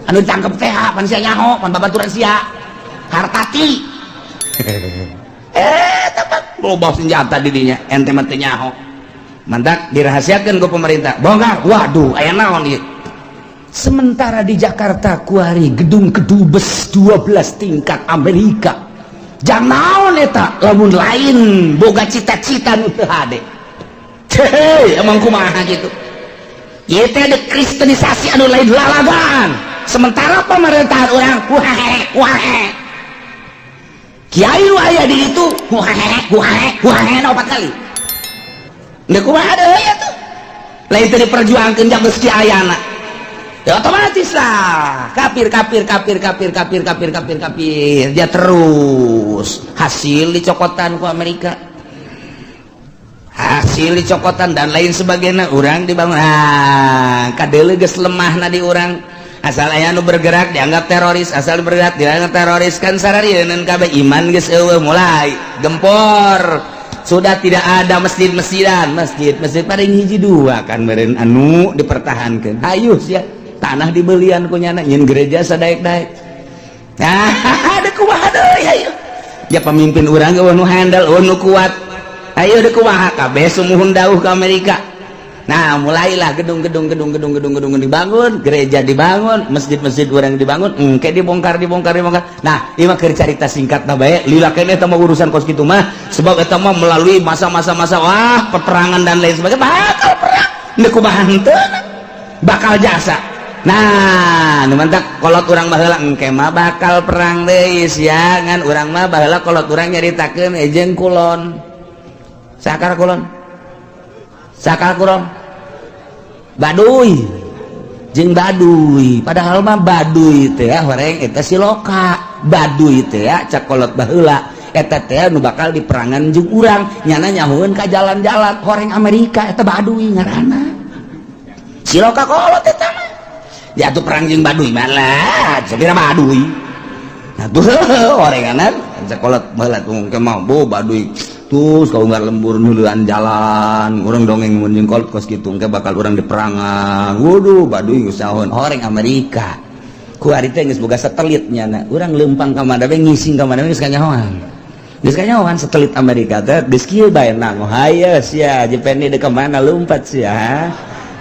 anu ditangkep teh pan sia nyaho pan babaturan sia Hartati. Tepat loba senjata didinya, ente mah teu nyaho, mantak dirahasiakeun ku pemerintah, bongkar. Waduh, aya naon ieu? Sementara di Jakarta kuari gedung kedubes 12 tingkat Amerika. Jang naon eta lamun lain boga cita-cita nu teu hade. Hei, emang kumaha gitu. Ieu teh ada kristenisasi anu lain lalagaan. Sementara pemerintahan urang wae wae. Kiai nu aya di ditu wae wae wae opat kali. Ndek kumaha deui atuh? Lain teu diperjuangkeun jang geus ayana. Ya otomatis lah kafir kafir kafir kafir kafir kafir kafir kafir dia terus hasil dicokotan ku Amerika, hasil dicokotan dan lain sebagainya. Urang dibangun, ah kadeuleu geus lemah na di urang. Asal aya nu bergerak dianggap teroris, asal bergerak dianggap teroris, kan sararieun kabeh. Iman geus eueuh, mulai gempor. Sudah tidak ada masjid-masjidan, masjid masjid paling hiji dua kan meureun anu dipertahankan. Hayu sia, tanah dibelian ku nyana nyin gereja sadaek-daek. Nah, ada kumaha deui? Hayu ya, pemimpin urang eueuh nu handal, eueuh nu kuat. Ayo, deuk kumaha? Kabeh sumuhun dauh ke Amerika. Nah, mulailah gedung-gedung gedung gedung gedung gedung dibangun, gereja dibangun, masjid-masjid urang dibangun, engke dibongkar, dibongkar, dibongkar. Nah, ieu mah keur carita singkat na bae, lila keneh eta mah urusan kos kitu mah, sebab eta mah melalui masa-masa masa wah peperangan dan lain sebagainya, bakal perang. Deuk kumaha henteu bakal jasa. Nah, nu mantak kolot urang baheula engke mah bakal perang deui sia, ngan urang mah baheula kolot urang nyaritakeun jeung kulon. Sakar kulon. Sakar kulon. Baduy. Jeung Baduy. Padahal mah Baduy teh horeng eta siloka. Baduy teh cak kolot baheula eta teh nu bakal diperangan jeung urang, nyana nyahueun ka jalan-jalan horeng Amerika eta Baduy ngaranna. Siloka kolot eta mah. Ya tuh perang jeung Baduy malah, sapira Baduy. Nah tuh orenganan cak kolot baheula tuh engke mah bo Baduy. Terus kau nggak lembur nuluan jalan, urang dongeng mun jeung kolot kos kitu engke bakal urang diperangan. Waduh, Baduy geus nyahoan horeng Amerika. Ku ari teh geus boga satelit nyana. Urang leumpang ka mana we, ngising ka mana we geus kanyahoan. Geus kanyahoan satelit Amerika teh geus kieu bae nang. Hayo sia, Jependi deuk ka mana lumpat sia.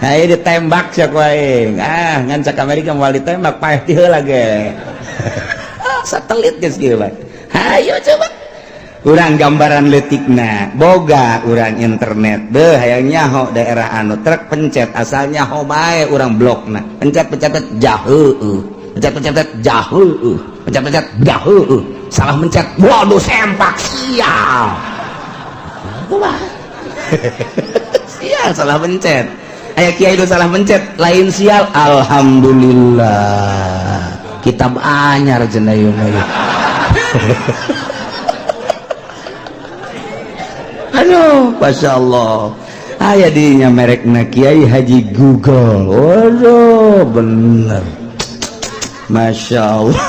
Hayo ditembak sia ku aing. Ah, ngan cak Amerika moal ditembak, paeh ti heula ge. Satelit geus kieu bae. Hayo coba. Urang gambaran leutikna, boga urang internet deh, hayang nyaho daerah anu truk pencet, asal nyaho bae urang blokna. Pencet pencet jaheueuh, pencet pencet jaheueuh, pencet pencet jaheueuh, salah mencet, waduh, sempak sial. Kumaha sial salah mencet? Aya kiai nu salah mencet lain sial, alhamdulillah kitab anyar cenah ieu mah. Aduh, Masya Allah. Aya dinya merekna Kiai Haji Google. Waduh, bener. Masya Allah.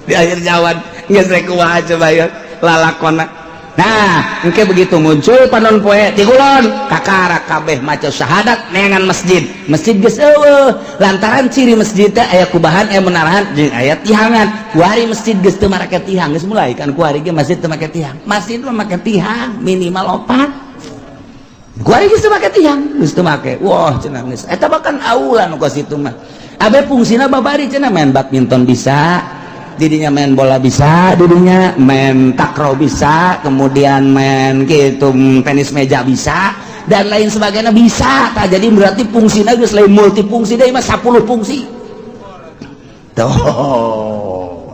Di akhir zaman geus rek kumaha coba ya lalakona. Nah, engke begitu muncul panon poe ti kulon, kakara kabeh maca syahadat neangan masjid. Masjid geus eueuh lantaran ciri masjid teh aya kubahan, aya menarahan jeung aya tihangan. Kuari masjid geus teu marake tihang, geus mulai kan kuari ge masjid teu make tihang. Masjid mah make tihang minimal opat. Kuari geus teu make tihang, geus teu make. Wah, cenah geus. Eta bahkan aula nu kos itu mah. Abe fungsina babari cenah main badminton bisa, didinya main bola bisa, didinya main takraw bisa, kemudian main gitu tenis meja bisa dan lain sebagainya bisa. Tak jadi berarti fungsinya geus lain multifungsi deui mah, 10 fungsi tuh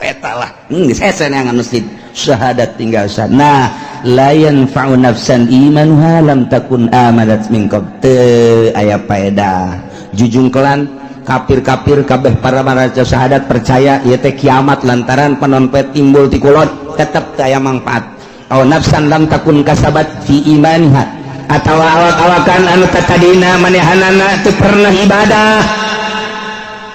eta lah. Geus hese neangan masjid, syahadat tinggal sah. Nah, la yanfa'u nafsan imanuha lam takun amanat min qabl, teu aya paedah jujungkelan kafir-kafir kabeh para maca syahadat percaya ieu teh kiamat lantaran panon poe timbul ti kulon, tetep teu aya mangfaat. Aw nafsan lam takun kasabat fi imaniha, atawa awak-awakan anu tatadina manehanana teu pernah ibadah,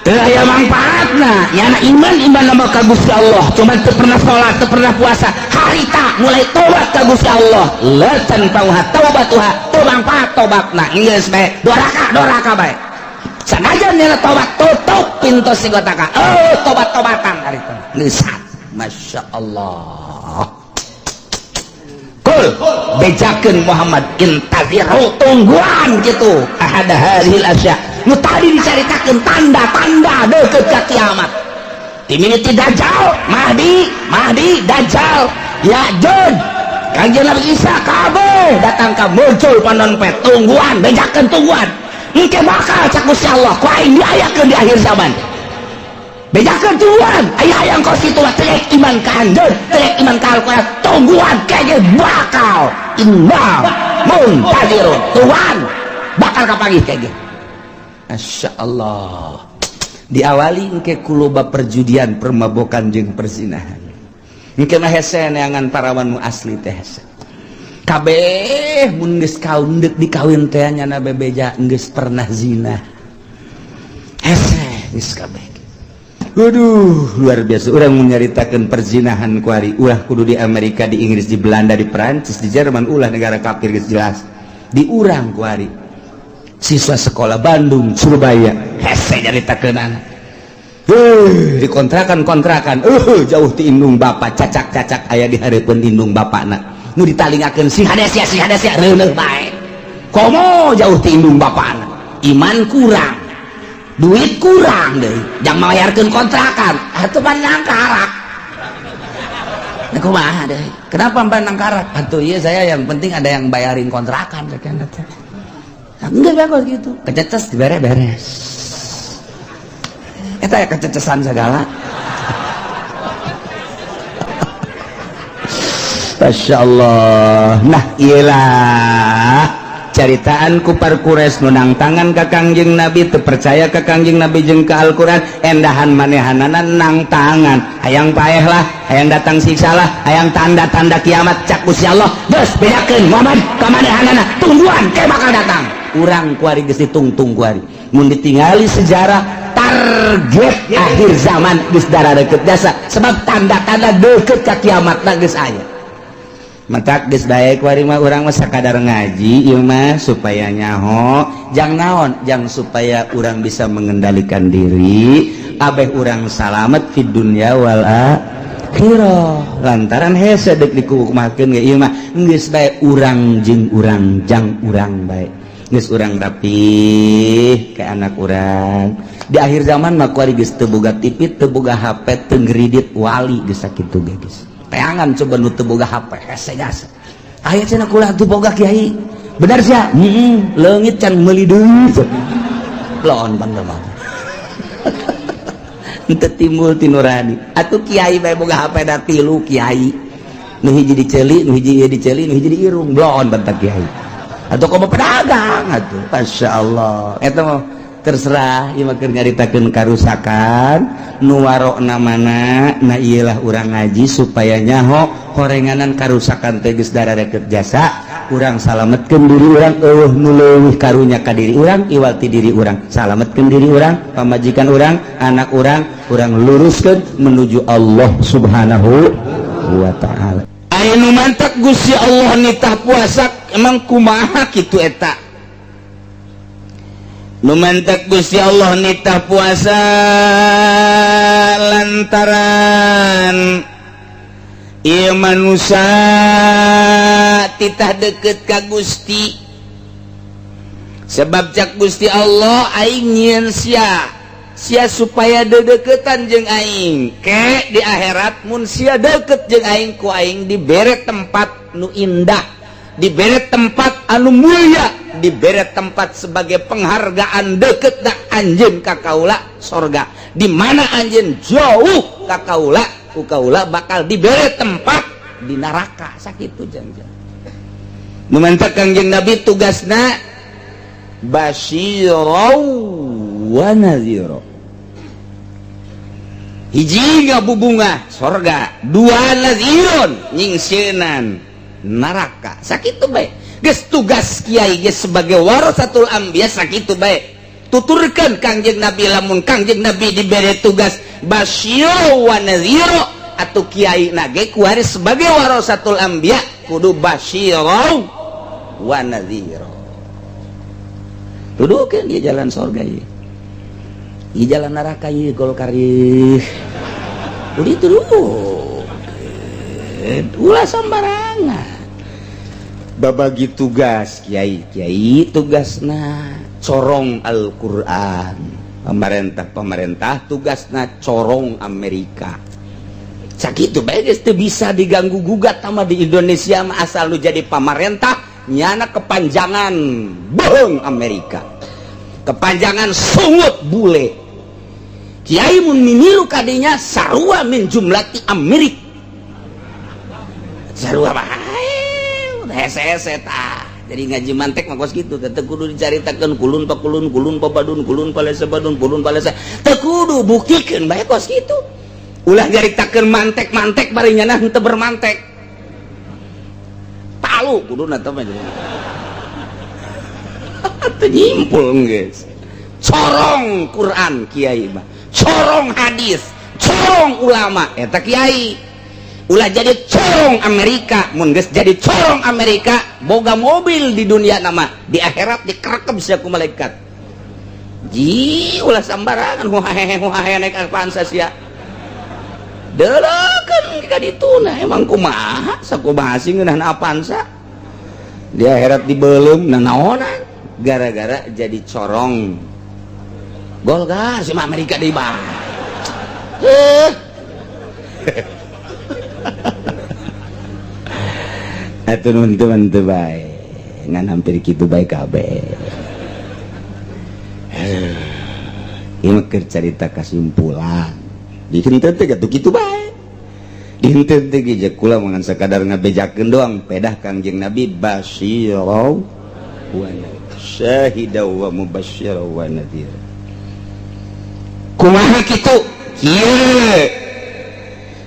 teu aya mangfaatna. Nyana iman iman nama ka Gusti Allah, cuman teu pernah salat, teu pernah puasa, harita mulai tobat ka Gusti Allah, la tanfa'uha taubatuha, teu mangfaat tobatna. Geus bae doraka doraka bae, sanajan nyana tobat tutup pintu sigotaka, oh, tobat-tobatan harita geus. Masya Allah. Kul, bejakeun Muhammad, intaziru, tungguan gitu. Ahada hadhil asya nu tadi dicaritakeun tanda-tanda deukeut ka kiamat. Timini ti Dajjal, Mahdi, Mahdi, Dajjal, Ya'juj, Kangjeng Nabi Isa, kabeh datang ka muncul panon pet. Tungguan, bejakeun tungguan. Engke bakal cak Gusti Allah ku aing diayakeun di akhir zaman. Bejakeun tungguan, aya hayang kos kitu mah teu iman ka anjeun, teu iman ka Al-Qur'an, tungguan kege bakal inna muntazirun. Tungguan bakal kapanggih kege. Masya Allah, diawali engke ku loba perjudian, permabokan jeung perzinahan. Engke mah hese neangan parawan nu asli teh, hese kabeh. Mun geus kaun deuk dikawin teh nyana bebeja geus pernah zina, hese geus kabeh. Waduh, luar biasa. Urang mun nyaritakeun perzinahan kuari ulah kudu di Amerika, di Inggris, di Belanda, di Perancis, di Jerman, ulah negara kafir, geus jelas. Di urang kuari siswa sekolah Bandung, Surabaya hese nyaritakeun anak. Di kontrakan-kontrakan jauh ti indung bapak, cacak-cacak aya di hareupeun indung bapakna nu ditalingakeun, "Sing hade sia, sing hade sia," reuneuh bae. Komo jauh ti indung bapakna, iman kurang, duit kurang deui jang mayarkeun kontrakan, atuh pan nangkarak. Nah, kumaha deui? Kenapa mbak nangkarak? Atuh iya, saya yang penting ada yang bayarin kontrakan. Enggak bagus gitu. Kececes dibere beres. Eta ya kececesan segala. Masya Allah. Nah, iyalah caritaan kupar kures nunang tangan ka Kangjeng Nabi, teu percaya ka Kangjeng Nabi jeung ka Al-Qur'an, endahan manehanana nang tangan, hayang paeh lah, hayang datang siksa lah, hayang tanda-tanda kiamat. Cak Gusti Allah, geus bedakeun Muhammad ka manehanana, tungguan ke bakal datang. Urang kuari geus ditungtung kuari. Mun ditingali sejarah, target akhir zaman geus deukeut jasa, sebab tanda-tanda deukeut ka kiamat geus aya. Matak geus bae kuari mah urang mah sakadar ngaji ieu mah supaya nyaho jang naon, jang supaya urang bisa mengendalikan diri, abeh urang salamet fid dunya wal akhirah. Lantaran hese deuk dikukumakeun ge ieu mah, geus bae urang jeung urang, jang urang bae, geus urang rapih ke anak urang. Di akhir zaman mah kuari geus teu boga TV, teu boga HP, teu ngredit wali, geus sakitu ge geus. Teangan coba nu teu boga HP, hese jasa. Aya cenah kula teu boga, kiai. Benar sia? Heeh, leungit can meuli deui. Lon bener mah. Henteu timbul ti nurani. Atuh kiai bae boga HP da tilu kiai. Nu hiji diceuli, nu hiji ieu diceuli, nu hiji di irung, blon bentak kiai. Atau komo pedagang atuh. Masya Allah. Eta mah terserah, ieu mah keur nyaritakeun karusakan nu warokna mana. Nah, iyalah urang ngaji supaya nyaho horenganan karusakan teh geus dararekeut jasa. Urang salametkeun diri urang, eueuh nu leuwih karunya ka diri urang iwal ti diri urang. Salametkeun diri urang, pamajikan urang, anak urang, urang luruskeun menuju Allah Subhanahu wa taala. Aya nu mantak Gusti Allah nitah puasa emang kumaha kitu eta? Nu mantak Gusti Allah nitah puasa lantaran ieu manusia titah deket ka Gusti, sebab cak Gusti Allah, aing nyieun sia sia supaya dedeketan jeung aing ke di akhirat. Mun sia deket jeung aing, ku aing dibere tempat nu indah, dibere tempat anu mulia, dibere tempat sebagai penghargaan deket dak anjeun ka kaula, sorga. Di mana anjeun jauh ka kaula, ku kaula bakal dibere tempat di neraka. Sakitu jangan. Nu mantak Kangjeng Nabi tugasna basyirau wa nadhira. Hiji, ngabubungah sorga, dua, nadhiron, nyingsieunan neraka. Sakitu bae geus tugas kiai geus sebagai warasatul anbiya, sakitu bae tuturkeun Kangjeng Nabi. Lamun Kangjeng Nabi dibere tugas basyiro wa nadhiro, atau kiai nage kuari sebagai warasatul anbiya kudu basyiro wa nadhiro. Tuduhkeun dia jalan sorga ieu, ieu jalan neraka ieu, golkar ieu. Udah itu dulu, ulah sembarangan. Babagi tugas kiai kiai tugasna corong Al-Qur'an, pemerintah-pemerintah tugasna corong Amerika. Sakitu bae geus teu bisa diganggu gugat sama di Indonesia mah, asal lu jadi pamarentah nyana kepanjangan bohong Amerika, kepanjangan sungut bule. Kiai mun mimilu kadinya sarua min jumlati Amerik, sarua bae hese-hese tah. Jadi ngaji mantek mah kos kitu, teu kudu dicaritakeun kulun pa kulun, kulun pa badun, kulun palesa badun, kulun palesa, teu kudu, buktikeun bae kos kitu. Ulah nyaritakeun mantek-mantek bari nyana henteu bermantek. Palu kuduna teh mah. Teu nyimpul geus. Corong Quran kiai mah, corong hadis, corong ulama eta kiai. Ulah jadi corong Amerika, mun geus jadi corong Amerika boga mobil di dunia nama, di akhirat dikerekep sia ku malaikat. Ji ulah sambarangan huhahe huhahe naik Avanza sia. Delekeun ka dituna emang kumaha sakumaha sih ngeunah Avanza. Di akhirat dibeuleum nanaonan gara-gara jadi corong Golkar si Amerika di bah. Atuh nuhun teman teu bae. Ngan hampir kitu bae kabeh. Ieu mah keur carita kasimpulan. Di henteu teh kitu kitu bae. Di henteu teh ge kula mah ngan sakadar ngabejakeun doang pedah Kangjeng Nabi basyirau wa syahida wa mubasysyira wa nadhira. Kumaha kitu? Kieu.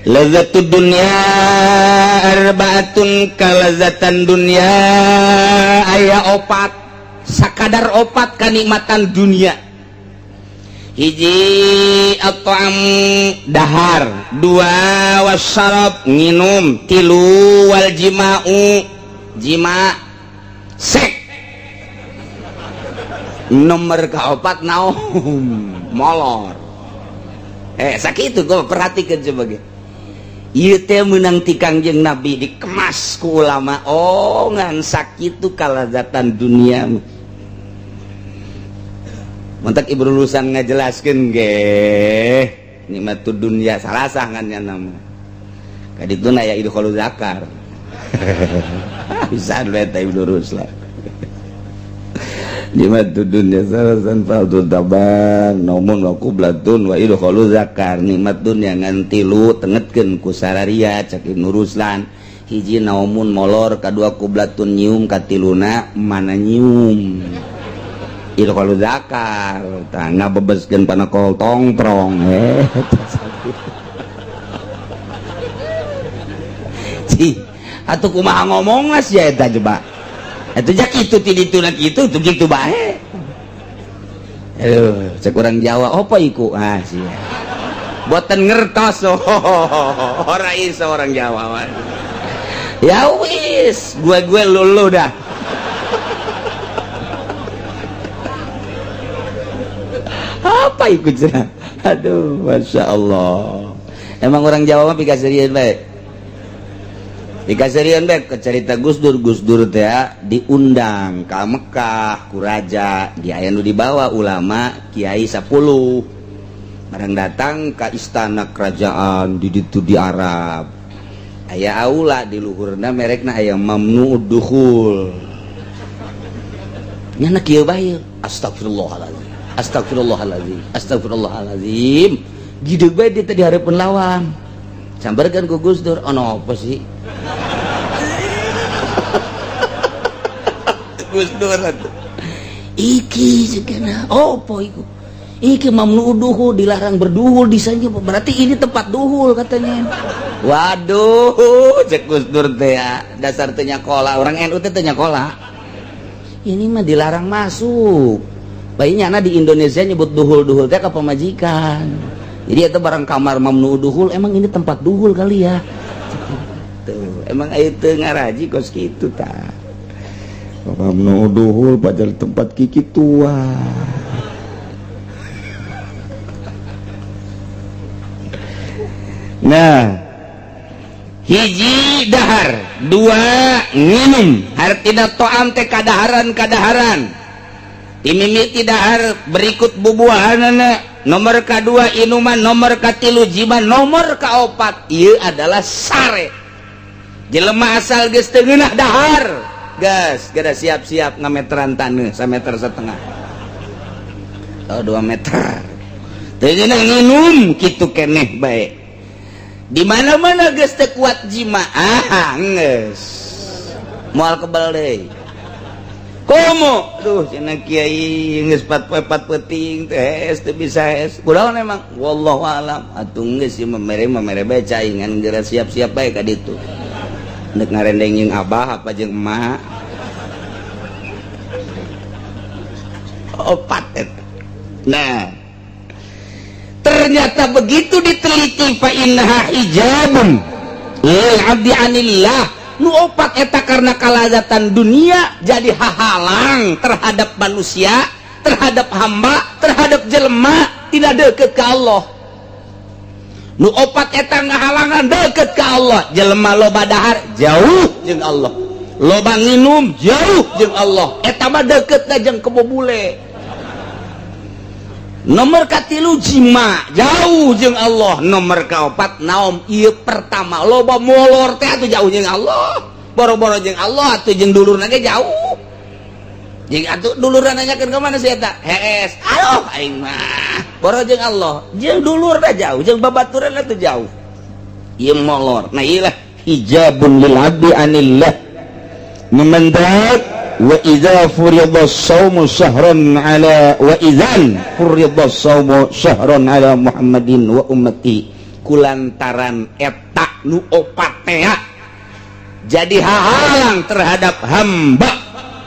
Lazzatud dunya arbaatun, kalazatan dunya aya opat, sakadar opat kanikmatan dunia. Hiji at-ta'am dahar, dua wasyarab nginum, tilu wal jima'u jima sek, nomor keopat naum molor. Sakitu gua perhatikan sebagai ieu teh meunang ti Kangjeng Nabi dikemas ku ulama. Oh ngan sakitu kalazatan dunia. Mantak ibu lulusan ngajelaskeun ge nikmatud dunya salasah ngan nya nama. Kadituna ya idkhulu zakar. Bisa eta Ibnu Ruslan. Nikmatud dunya salasan fardhu taban naumun wa qublatun wa idkhulu zakar. Nikmat dunya ngan tilu tengetkeun ku sararia cak Ibnu Ruslan. Hiji naumun molor, kadua qublatun nyium, katiluna mana nyium. Idkhulu zakar tah ngabebeskeun panakol tongprong. Cih, atuh kumaha ngomongna sia eta coba. Atuh jak kitu ti dituna kitu teu kitu bae. Aduh, cek urang Jawa apa iku? Ah sia. Boten ngertos. Ora iso orang Jawa. Ya wis, gue lulu dah. Apa ikut cerah? Aduh, masya Allah. Emang orang Jawa mah pikaserian bae. Pikaserian bae ke cerita Gus Dur, Gus Dur teh diundang ka Mekah ku raja, di aya nu dibawa ulama kiai 10. Barang datang ka istana kerajaan di ditu di Arab. Aya aula di luhurna merekna aya mamnu dukhul. Nyana kieu bae. Astagfirullahalazim. Astagfirullahalazim. Astagfirullahalazim. Gideg bae dia teh di hareupeun lawang. Sambarkeun ku Gus Dur, ono apa sih? Gus Dur atuh. Iki cenah, opo iku? Iki mamnu duhul, dilarang berduhul di sana, berarti ini tempat duhul katanya. Waduh, cek Gus Dur teh dasar teu nyakola, orang NU teh teu nyakola. Ini mah dilarang masuk. Bayinya na di Indonesia nyebut duhul-duhul teh ka pamajikan. Jadi itu barang kamar mamnu duhul, emang ini tempat duhul kali ya. Tuh, emang aya teu ngaraji kos kitu tah. Mamnu duhul padahal tempat kiki tua. Nah, Hiji dahar, dua nginum. Hartina toam teh kadaharan kadaharan. Timimiti dahar berikut bubuahanana. Nomor kedua inuman, nomor katilu jima, nomor kaopat ieu adalah sare. Jelema asal geus teu ngeunah dahar, gas gada siap-siap ngameteran taneuh sameter setengah atau 2 meter. Teu ngeunah nginum kitu keneh bae. Di mana-mana geus teu kuat jima, ah geus moal kebal deui. Komo duh cenah kiai geus 4 poe 4 peuting teh teu bisa es. Kunaon emang? Wallahu alam. Atuh geus ieu mere mere bae caingan geura siap-siap bae ka ditu. Nek ngarendeng jeung abah apa jeung emak. Opat eta. Nah, ternyata begitu diteliti fa innaha hijabun lil abdi anillah. Nu opat eta karena kalazatan dunia jadi hahalang terhadap manusia, terhadap hamba, terhadap jelema tidak deket ke Allah. Nu opat eta ngahalangan deket ke Allah. Jelema loba dahar jauh jeung Allah, loba nginum jauh jeung Allah. Eta mah deketna jeung kebo bule. Nomor katilu jima jauh jeung Allah. Nomor kaopat naom ieu pertama loba molor teh atuh jauh jeung Allah. Boro-boro jeung Allah atuh jeung dulurna ge jauh. Jeung atuh dulurna nanyakeun ka mana si eta? Hees. Aduh aing mah. Boro jeung Allah, jeung dulurna jauh, jeung babaturanna teh jauh. Ieu molor. Nah ieu lah hijabun lil abdi anillah. Memendak wa idza furida shaumu syahran ala wa idzan furida shaumu syahran ala Muhammadin wa ummati. Kulantaran eta nu opat teh jadi hahalang terhadap hamba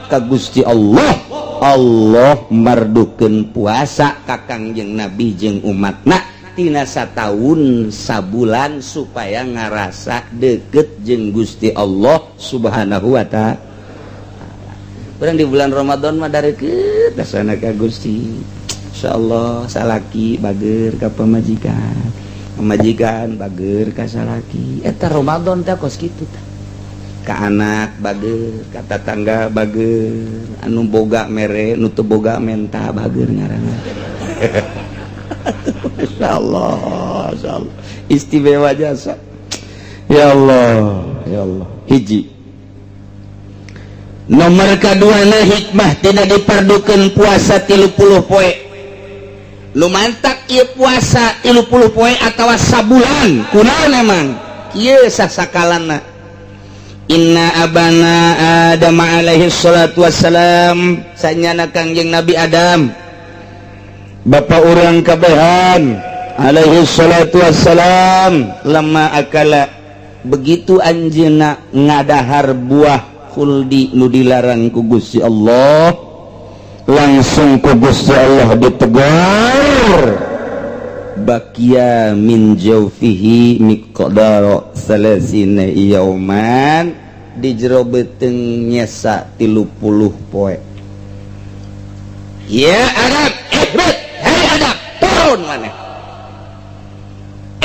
ka Gusti Allah. Allah mardukeun puasa ka Kangjeng Nabi jeung umatna tina sataun sabulan supaya ngarasa deket jeung Gusti Allah Subhanahu wa ta'ala. Urang di bulan Ramadan mah deukeut dasana ka Gusti. Insyaallah salaki bager ka pamajikan, pamajikan bager ka salaki. Eta Ramadan teh kos kitu tah. Ka anak bager, ka tatangga bager, anu boga mere, nu teu boga menta bager ngaranna. Insyaallah, insyaallah. Istimewa jasa. Ya Allah, ya Allah. Hiji. Nomor kaduana hikmah tidak diperdukeun puasa 30 poe. Lumantak ieu puasa 30 poe atawa sabulan. Kunaon emang? Kieu sasakalana. Inna abana Adam alaihi salatu wassalam sanyana Kangjeng Nabi Adam. Bapak urang kabehan alaihi salatu wassalam lama akala begitu anjeunna ngadahar buah khuldi nu dilarang ku Gusti Allah, langsung ku Gusti Allah ditegur. Bakia min jaufihi miqdara salasina yauman, di jero beuteung nyesa 30 poe. Ya Arab, ihbit, hei Adam, turun maneh.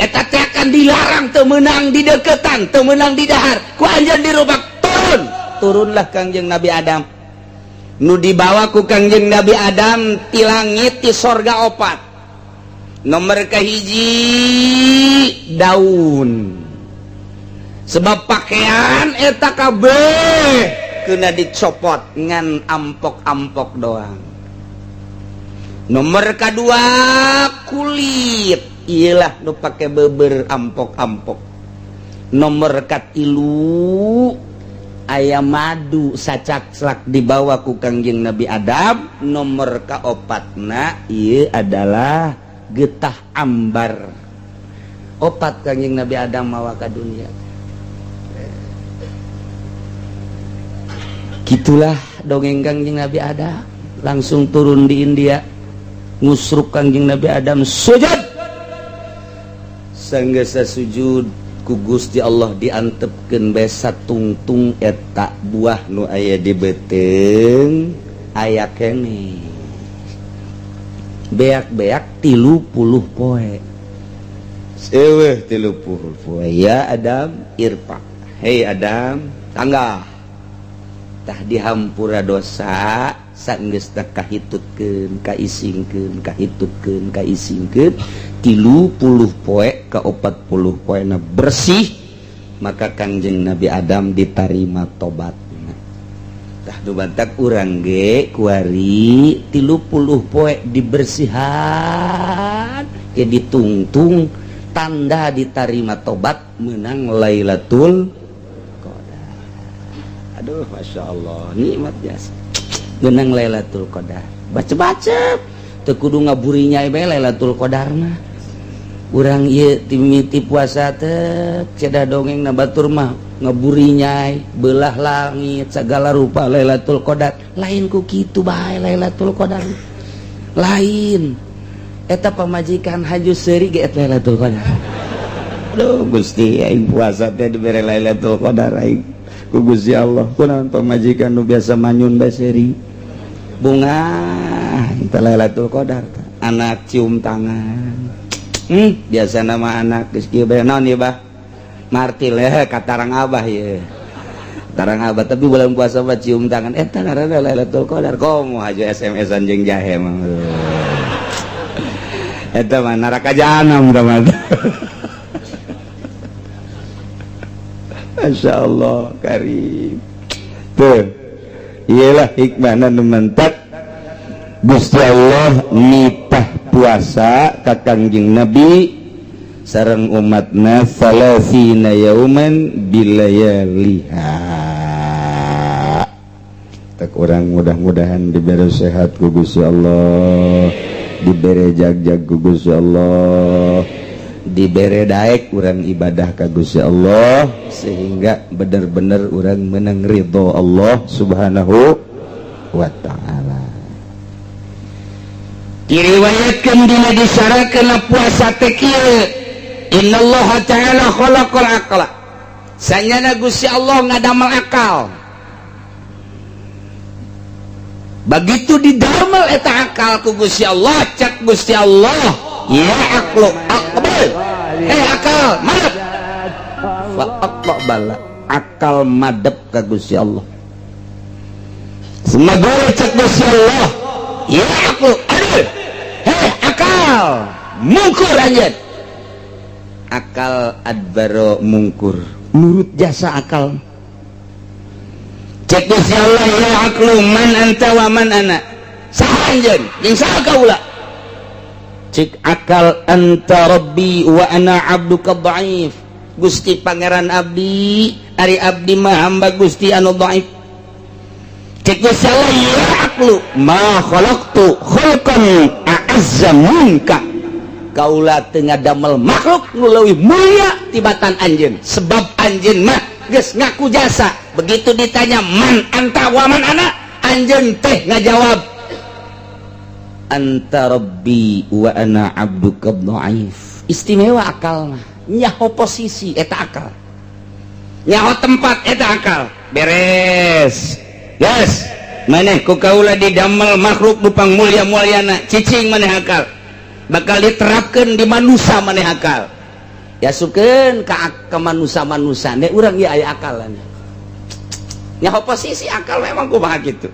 Eta teh akan dilarang teu meunang di deketan, teu meunang di dahar. Ku anjeun dirubak turun. Turunlah Kangjeng Nabi Adam. Nu dibawa ku Kangjeng Nabi Adam ti langit ti sorga opat. Nomor kahiji daun. Sebab pakaian eta kabeh kena dicopot ngan ampok-ampok doang. Nomor kedua kulit, iyalah nu pake beber ampok-ampok. Nomor katilu ayam madu sacakslak dibawa ku Kangjeng Nabi Adam. Nomor kaopatna ieu adalah getah ambar. Opat Kangjeng Nabi Adam mawa ka dunia. Gitulah dongeng Kangjeng Nabi Adam. Langsung turun di India, ngusruk Kangjeng Nabi Adam sujud. Sanggesa sujud ku Gusti Allah diantepkeun bae satungtung eta buah nu aya di beuteung aya keneh. Beak-beak 30 poe. Eueuh 30 poe. Ya Adam irfa, hei Adam tangga. Tah dihampura dosa sanggeus teh kahitutkeun kaisingkeun kahitutkeun kaisingkeun 30 poe ka 40 poena bersih, maka Kangjeng Nabi Adam ditarima tobatna. Tah nu bantak urang ge kuari 30 poe dibersihan ke ditungtung tanda ditarima tobat menang Lailatul Qadar. Aduh, Masya Allah, nikmat jasa menang Lailatul Qadar. Baca-baca teu kudu ngaburinya bae Lailatul Qadar mah. Urang ieu timiti puasa teh cedah dongeng na batur mah ngaburinyai belah langit segala rupa Lailatul Qadar. Lain ku kitu bae Lailatul Qadar. Lain eta pamajikan haju seuri ge eta Lailatul Qadar. Aduh Gusti, aing puasa teh dibere Lailatul Qadar aing ku Gusti Allah. Kunaon pamajikan nu biasa manyun bae seuri bunga eta Lailatul Qadar. Anak cium tangan, biasa nama anak geus kieu bae naon ieu bah martil eh katarang abah ieu tarang abah, tapi bulan puasa mah cium tangan eta ngaranna Lailatul Qadar. Komo haju SMS-an jeung jahe mah eta mah neraka jahanam tah mah. Masya Allah karim. Tuh iyalah hikmahna nu mentak Gusti Allah nitah puasa ka Kangjeng Nabi sareng umatna salasina yauman bilayaliha. Tak urang mudah-mudahan diberi sehat ku Gusti Allah, diberi jag-jag ku Gusti Allah, dibere daek urang ibadah ka Gusti Allah sehingga bener-bener urang menang ridho Allah Subhanahu wa ta'ala. Diriwayatkeun dina disarakeun puasa teh kieu, innallaha ta'ala khalaqal aqla. Sanyana Gusti Allah ngadamel akal. Begitu didamel eta akal ku Gusti Allah, cak Gusti Allah, ya aqlu aqbal, eh akal madep, fa aqbala, akal madep ka Gusti Allah. Semoga cak Gusti Allah, ya aqlu adil, hei akal mungkur anjeun. Akal adbaro mungkur, nurut jasa akal. Cek Gusti Allah, ya aqlu man anta wa man ana, saha anjeun jeung saha kaula? Cek akal anta rabbi wa ana abduka dhaif. Gusti pangeran abdi, ari abdi mah hamba Gusti anu dhaif. Cek Gusti Allah, ya aqlu ma khalaqtu khalqan a'azza minka. Kaula teu ngadamel makhluk nu leuwih mulia tibatan anjeun, sebab anjeun mah geus ngaku jasa. Begitu ditanya man anta wa man ana, anjeun teh ngajawab anta rabbi wa ana abduka dhaif. Istimewa akal mah, nyaho posisi eta akal, nyaho tempat eta akal. Beres yes, maneh ku kaula didamel makhluk nu pangmulia-muliana, cicing maneh akal bakal diterapkeun di manusa maneh akal. Yasukeun ka manusa-manusa ne urang ieu aya akalan. Nyaho posisi akal memang kumaha kitu.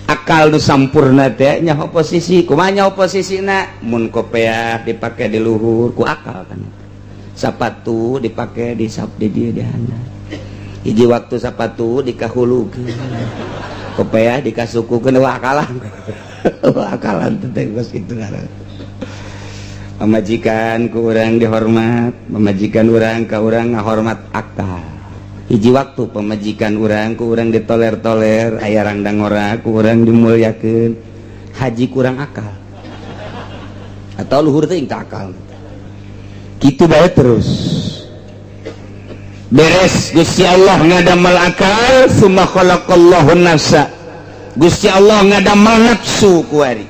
Akal nu sampurna teh nyaho posisi, kumaha nyaho posisina? Mun kopeah dipake di luhur ku akal kan. Sapatu dipake di sap di dieu di handap. Hiji waktu sapatu dikahulukeun. Kopeah dikasukukeun, wah akalan. Wah akalan teh geus kitu ngaranna. Pamajikan ku urang dihormat, pamajikan urang ka urang ngahormat akal. Hiji waktu pamajikan urang ku urang ditoler-toler, aya rangdang ora ku urang dimuliakeun, haji kurang akal atau luhur teh teu akal. Kitu bae terus. Beres Gusti Allah ngadamel akal, summa khalaqallahu nafsa. Gusti Allah ngadamel nafsu kuari.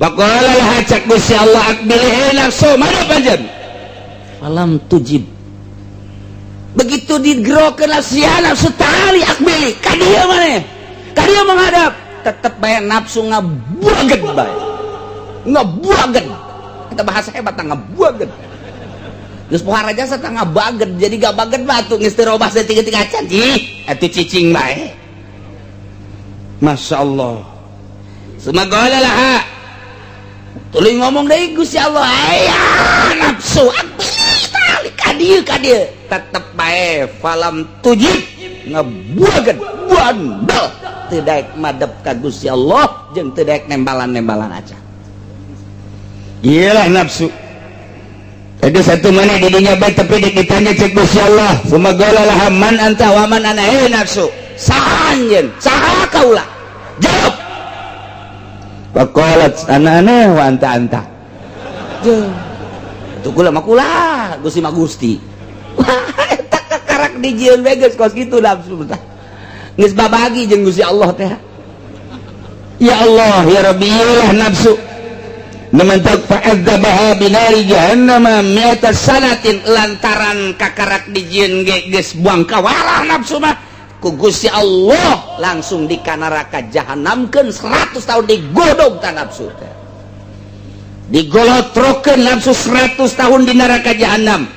Waqala laha, cak Gusti Allah, aqbil nafsu mana panjen? Falam tujib. Begitu digerokeun nafsu, nafsu tali aqbili ka dieu maneh. Ka dieu menghadap, tetep bae nafsu ngabuaget bae. Ngabuaget. Kita bahasa hebat ngabaget. Geus pohara jasa tah ngabaget, jadi gabaget batu geus teu robah saeutik-eutik acan. Ih, atuh cicing bae. Masya Allah. Summa qala laha. Tuluy ngomong deui Gusti Allah, aya nafsu abdi ka dieu ka dieu. Tetep bae falam tujib ngebuaget bandel teu daek madep ka Gusti Allah jeung teu daek nembalan-nembalan aja. Iyalah nafsu. Ada satu mana di dunia baik tapi ditanya cek Gusti Allah. Summa qala laha man anta wa man ana, eh nafsu. Saha anjeun? Saha kaula? Jawab. Faqalat ana ana wa anta anta. Tuh kula mah kula, Gusti mah Gusti. Wah, eta kakarak dijieun we geus kos kitu nafsu tah. Geus babagi jeung Gusti Allah teh. Ya Allah, ya Rabbi, iyalah nafsu. Nementak fa'adzabaha binari jahannama mi'ata sanatin lantaran kakarak dijieun ge geus buang kawalah nafsu mah ku Gusti Allah langsung di kanaraka jahanamkeun 100 tahun digodog ta nafsu teh. Digolotrokeun nafsu 100 tahun di neraka jahanam.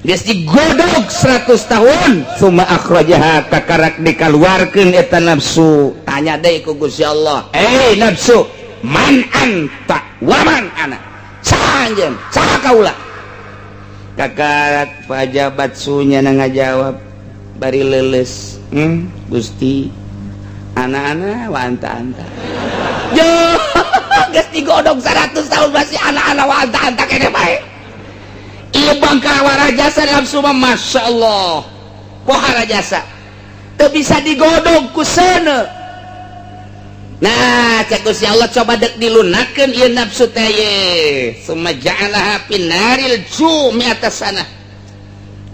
Geus digodog 100 tahun summa akhrajaha kakarak dikaluarkeun eta nafsu. Tanya deui ku Gusti Allah, "Eh nafsu, man anta wa man ana?" Saha anjeun? Saha kaula? Kakarak pajabat sunya ngajawab bari leuleus, Gusti, ana-ana wa anta anta." Yo, geus digodog 100 tahun masih ana-ana wa anta anta kene bae. Ieu bangkawara jasa nafsu mah Masya Allah. Pohara jasa. Teu bisa digodog ku seuneu. Nah, cek Gusti Allah coba dek dilunakeun ieu nafsu teh ye. Summa ja'alaha finaril jumi atas sana.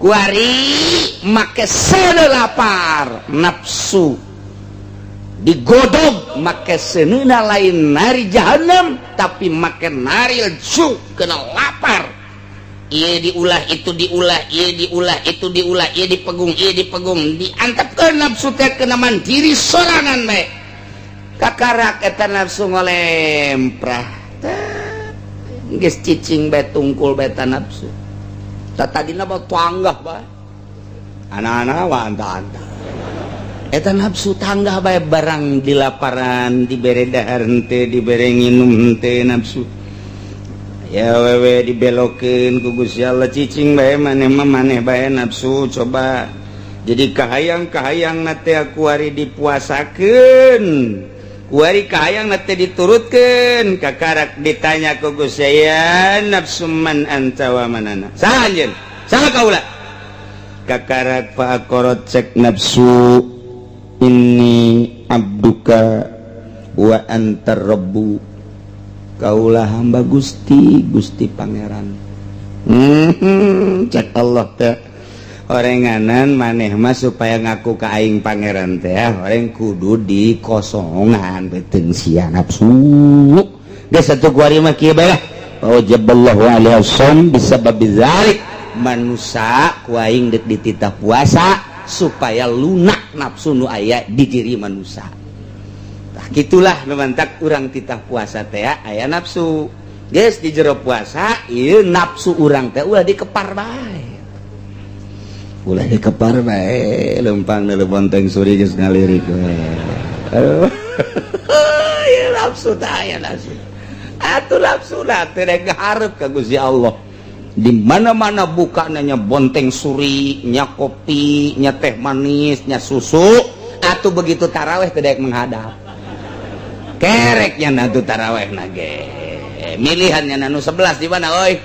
Kuari make seuneu lapar nafsu. Digodog make seuneuna lain nari jahanam tapi make naril ju kena lapar. Ieu diulah itu diulah, ieu diulah itu diulah, ieu dipegung, ieu dipegung, diantepkeun nafsu teh kena mandiri sorangan bae. Kakarak eta nafsu ngolemprah. Geus cicing bae tungkul bae eta nafsu. Tah tadina mah tanggah bae. Ana-ana wa anta anta. Eta nafsu tanggah bae barang dilaparan, dibere dahar henteu, dibere nginum henteu nafsu. Ya wewe dibelokeun ku Gusti Allah cicing bae maneh mah maneh bae nafsu coba. Jadi kahayang-kahayang na teh kuari dipuasakeun. Kuari kahayang na teh diturutkeun. Kakarak ditanya ku Gusti ya nafsu man anta wa man ana. Saha anjeun? Saha kaula? Kakarak faqorot cek nafsu inni abduka wa anta rabbu. Kaulah hamba Gusti, Gusti Pangeran. Cek Allah teh orenganan maneh mah supaya ngaku ka aing pangeran teh orang kudu dikosongan beuteung sia nafsu. Geus atuh kuari mah kieu bae lah. Wajaballahu alaihi wasallam bisababi dzalik. Manusa ku aing deuk dititah puasa supaya lunak nafsu nu aya di diri manusa. Tah gitulah nu mantak urang titah puasa teh aya nafsu. Geus di jero puasa ieu nafsu urang teh ulah dikepar bae. Ulah dikepar bae lempang deuleu bonteng suri geus ngalirik we. Aduh. Ieu nafsu teh aya nafsu. Atuh nafsu lah teh rek ngahareup ka Gusti Allah. Di mana-mana buka nanya bonteng suri, nya kopi, nya teh manis, nya susu, atuh begitu taraweh teh daek menghadap. Kereknya nanti taraweh nage. Milihannya nu 11 di mana oi?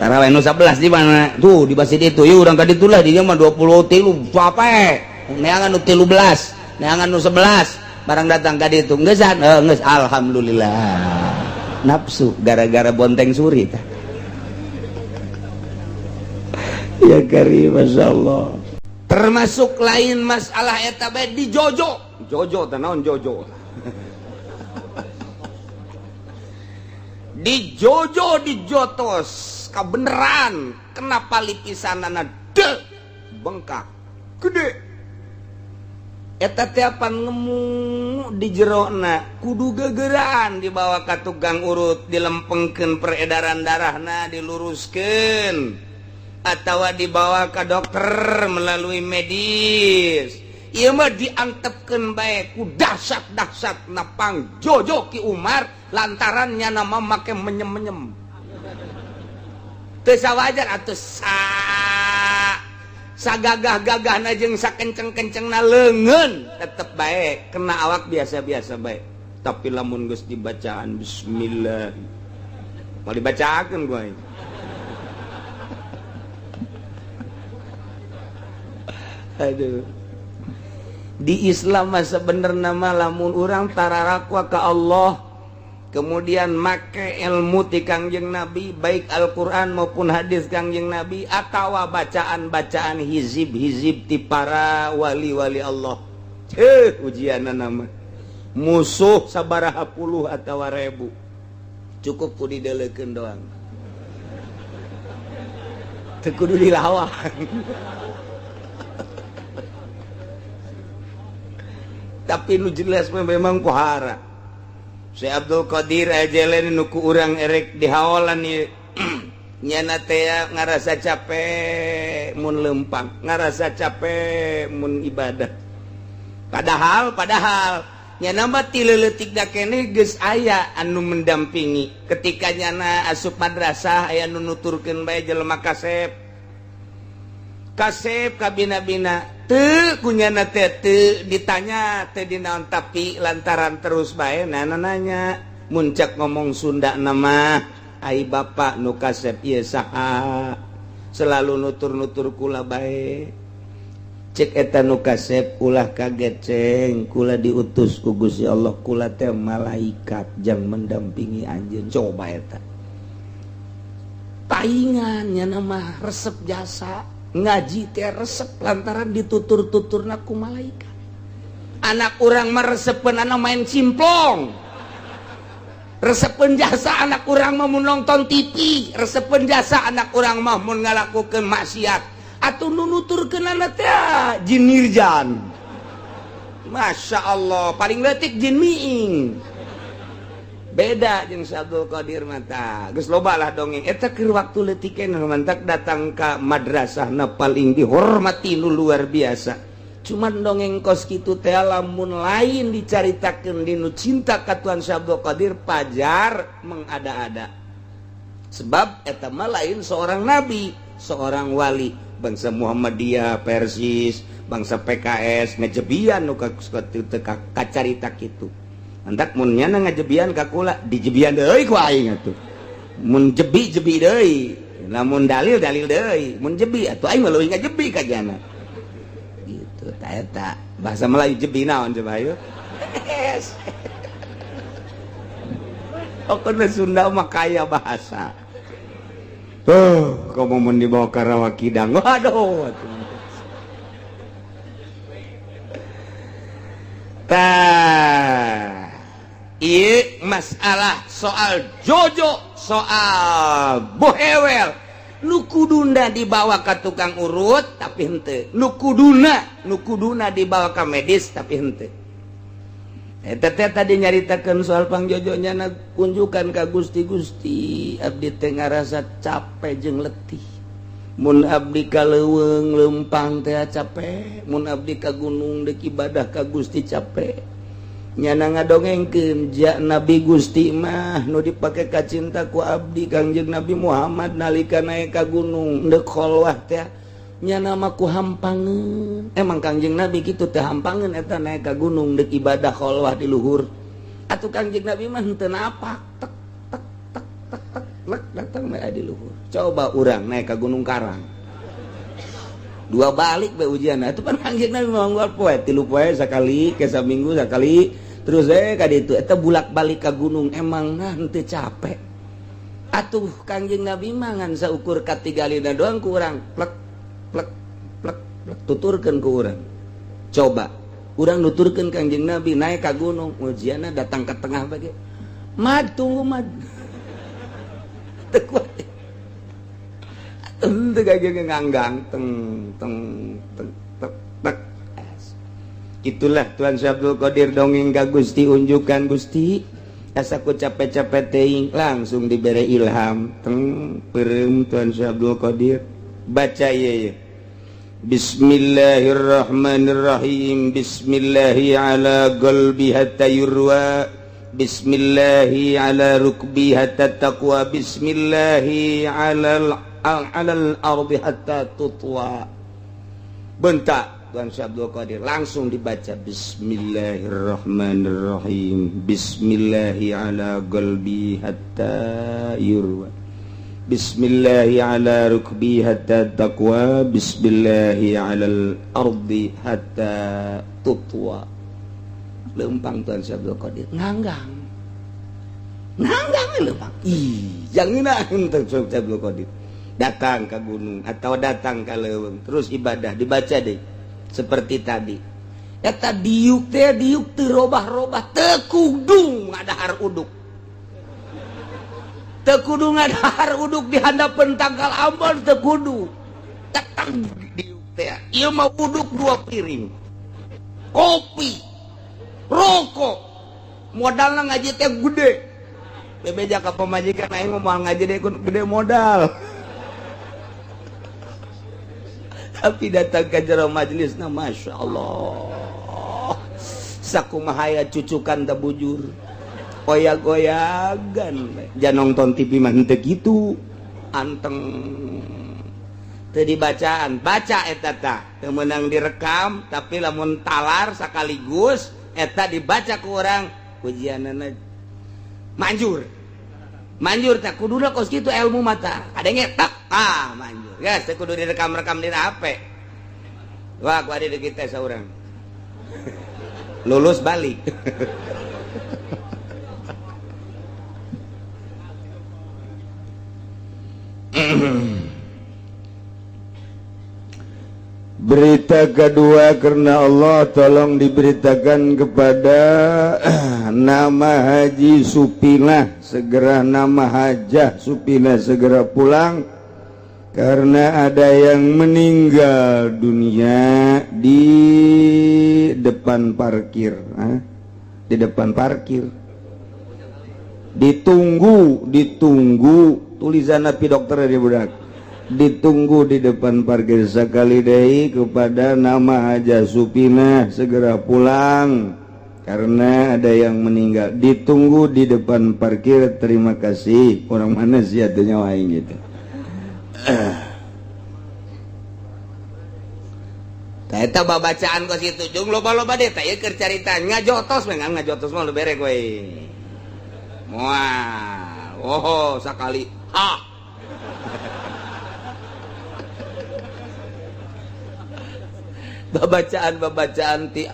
Taraweh nu 11 di mana? Tuh di masjid itu. Yuk urang ka ditu lah di dieu mah 23 capek. Neangan nu 13, neangan nu 11. Barang datang ka ditu geusan, geus alhamdulillah. Nafsu gara-gara bonteng suri tah. Ya karim Masya Allah. Termasuk lain masalah eta bae di jojo. Jojo teh naon jojo? Di jojo dijotos kabeneran kenapa lipisanana de bengkak gede. Eta teh pan ngemu di jerona kudu gegeraan dibawa ka tukang urut, dilempengkeun peredaran darahna, diluruskeun atawa dibawa ka dokter melalui medis. Ieu mah diantepkeun bae ku dahsyat-dahsyat napang Jojo Ki Umar lantaran nyana mah make menyem-menyem. Teu sawajar atuh sa sagagah-gagahna jeung sakenceng-kencengna leungeun tetep bae kena awak biasa-biasa bae. Tapi lamun geus dibacaan bismillah mau dibacakeun ku aing. Aduh. Di Islam mah sebenarnya mah lamun urang tararakwa ka Allah kemudian make ilmu ti Kangjeng Nabi baik Al-Qur'an maupun hadis Kangjeng Nabi atawa bacaan-bacaan hizib-hizib ti para wali-wali Allah. Ujianna nama musuh sabaraha puluh atawa ribu cukup ku didelekeun doang. Teu kudu dilawan. Tapi nu jelas memang pohara. Syekh Abdul Qadir Al-Jailani nu ku urang erek dihaolan ieu. Nyana teh ngarasa capek mun lempang, ngarasa capek mun ibadah. Padahal nyana mah ti leutik da keneh geus aya anu mendampingi. Ketika nyana asup madrasah aya nu nuturkeun bae jelema kasep. Kasep kabina-bina teu kunyana teh teu ditanya teh dinaon tapi lantaran terus bae nana nanya muncak ngomong Sunda nama ai bapak nu kasep ieu saha selalu nutur-nutur kula bae cek eta nu kasep ulah kaget ceng kula diutus ku Gusti Allah kula teh malaikat jang mendampingi anjeun. Coba eta paingan nya mah resep jasa ngaji teh resep lantaran ditutur-tuturna ku malaikat. Anak urang mah resepeun anu main cimplong, resepeun jasa anak urang mah mun nonton TV, resepeun jasa anak urang mah mun ngalakukeun maksiat atuh nu nuturkeunana teh jin mirjan. Masya Allah paling leutik jin miing. Beda jeung Syekh Abdul Qadir mata geus loba lah dongeng eta keur waktu leutik mantak datang ka madrasahna paling dihormati nu luar biasa. Cuman dongeng kos kitu teh lamun lain dicaritakeun dinu cinta ka Tuhan Syekh Abdul Qadir pajar mengada-ada. Sebab eta mah lain seorang nabi, seorang wali. Bangsa Muhammadiyah Persis, bangsa PKS ngejebian nu kacarita kitu. Antak mun nyana ngajebian ka kula dijebian deui ku aing atuh. Mun jebi-jebi deui, lamun dalil-dalil deui, mun jebi atuh aing mah leuwih ngajebi ka jana. Gitu ta eta. Bahasa Melayu jebi naon coba ayo. Pokoknya Sunda mah kaya bahasa. Tuh, kamu mun dibawa ka Rawa Kidang. Waduh. Tah. Ieu masalah soal jojo, soal bohewel. Nu kuduna dibawa ka tukang urut tapi henteu. Nu kuduna dibawa ka medis tapi henteu. Eta teh tadi nyaritakeun soal pangjojonya na kunjukan ka Gusti-Gusti abdi teh ngarasa capek jeung letih. Mun abdi ka leuweung leumpang teh capek, mun abdi ka gunung deuk ibadah ka Gusti capek. Nyana ngadongengkeun ja Nabi Gusti mah nu dipake kacinta ku abdi Kangjeng Nabi Muhammad nalika naik ka gunung deuk kholwah teh nyana mah ku hampangeun. Emang Kangjeng Nabi kitu teh hampangeun eta naik ka gunung deuk ibadah kholwah di luhur. Atuh Kangjeng Nabi mah henteu napak tek tek tek tek tek lek datang bae di luhur. Coba urang naik ka Gunung Karang. Dua balik bae ujian. Itu kan Kangjeng Nabi mah unggal poe, 3 poe sakali, ke saminggu sakali, terus ka ditu eta bulak-balik ka gunung emang nah henteu capek. Atuh Kangjeng Nabi mah ngan saukur katigalina doang ku urang plek plek plek plek tuturkeun ku urang. Coba urang nuturkeun Kangjeng Nabi naik ka gunung, ujianna datang ke tengah bage. Mad tunggu mad. Teu kuat. Teu gage nganggang teng teng teng tek tek. Itulah Tuan Syekh Abdul Qadir dongeng ka Gusti, unjukan Gusti asa ku capek-capek teuing, langsung dibere ilham teng peureum Tuan Syekh Abdul Qadir baca ieu ye. Bismillahirrahmanirrahim. Bismillahi ala qalbi hatta yurwa, bismillahi ala rukbi hatta taqwa, bismillahi alal alal ardi hatta tutwa. Bentak Tuan Syekh Abdul Qadir langsung dibaca bismillahirrahmanirrahim. Bismillahi ala qalbi hatta yurwa, bismillahi ala rukbi hatta taqwa, bismillahi alal ardi hatta tutwa. Lempang Tuan Syekh Abdul Qadir nganggang nganggang lempang. Ih, jangan Tuan Syekh Abdul Qadir datang ke gunung atau datang ke leuweung terus ibadah dibaca deh seperti tadi. Eta diuk teh diuk teu robah-robah, teu kudu ngadahar uduk, teu kudu ngadahar uduk di handapeun tangkal ambon, teu kudu tetang diuk teh. Ieu mah uduk 2 piring kopi rokok, modalna ngaji teh gede. Bebeja ka pamajikan aing mah ngaji deh gede modal. Tapi datang ke jero majelisna masya Allah sakumahaya cucukan teu bujur goyag-goyagan jangan nonton TV mah henteu kitu anteng teu dibacaan baca eta tah teu meunang direkam tapi lamun talar sekaligus eta dibaca ku urang ujianana manjur manjur tak kuduna kos kitu ilmu mata ada ngetak ah manjur guys teu kudu direkam-rekam dina HP. Wah ku adi kita saurang lulus balik. Berita kedua karena Allah tolong diberitakan kepada nama Haji Supinah segera, nama Hajah Supinah segera pulang karena ada yang meninggal dunia di depan parkir. Di depan parkir ditunggu, ditunggu tulisan napi dokter di budak ditunggu di depan parkir. Sekali deui kepada nama Hajah Supinah segera pulang karena ada yang meninggal, ditunggu di depan parkir. Terima kasih. Orang mana sih atunya aing gitu. Eta babacaan kos kitu jeung loba-loba deh teh ieu keur carita ngajotos we ngajotos mah lu bere we. Moal. Oh, sakali. Ha. Babacaan-babacaan ti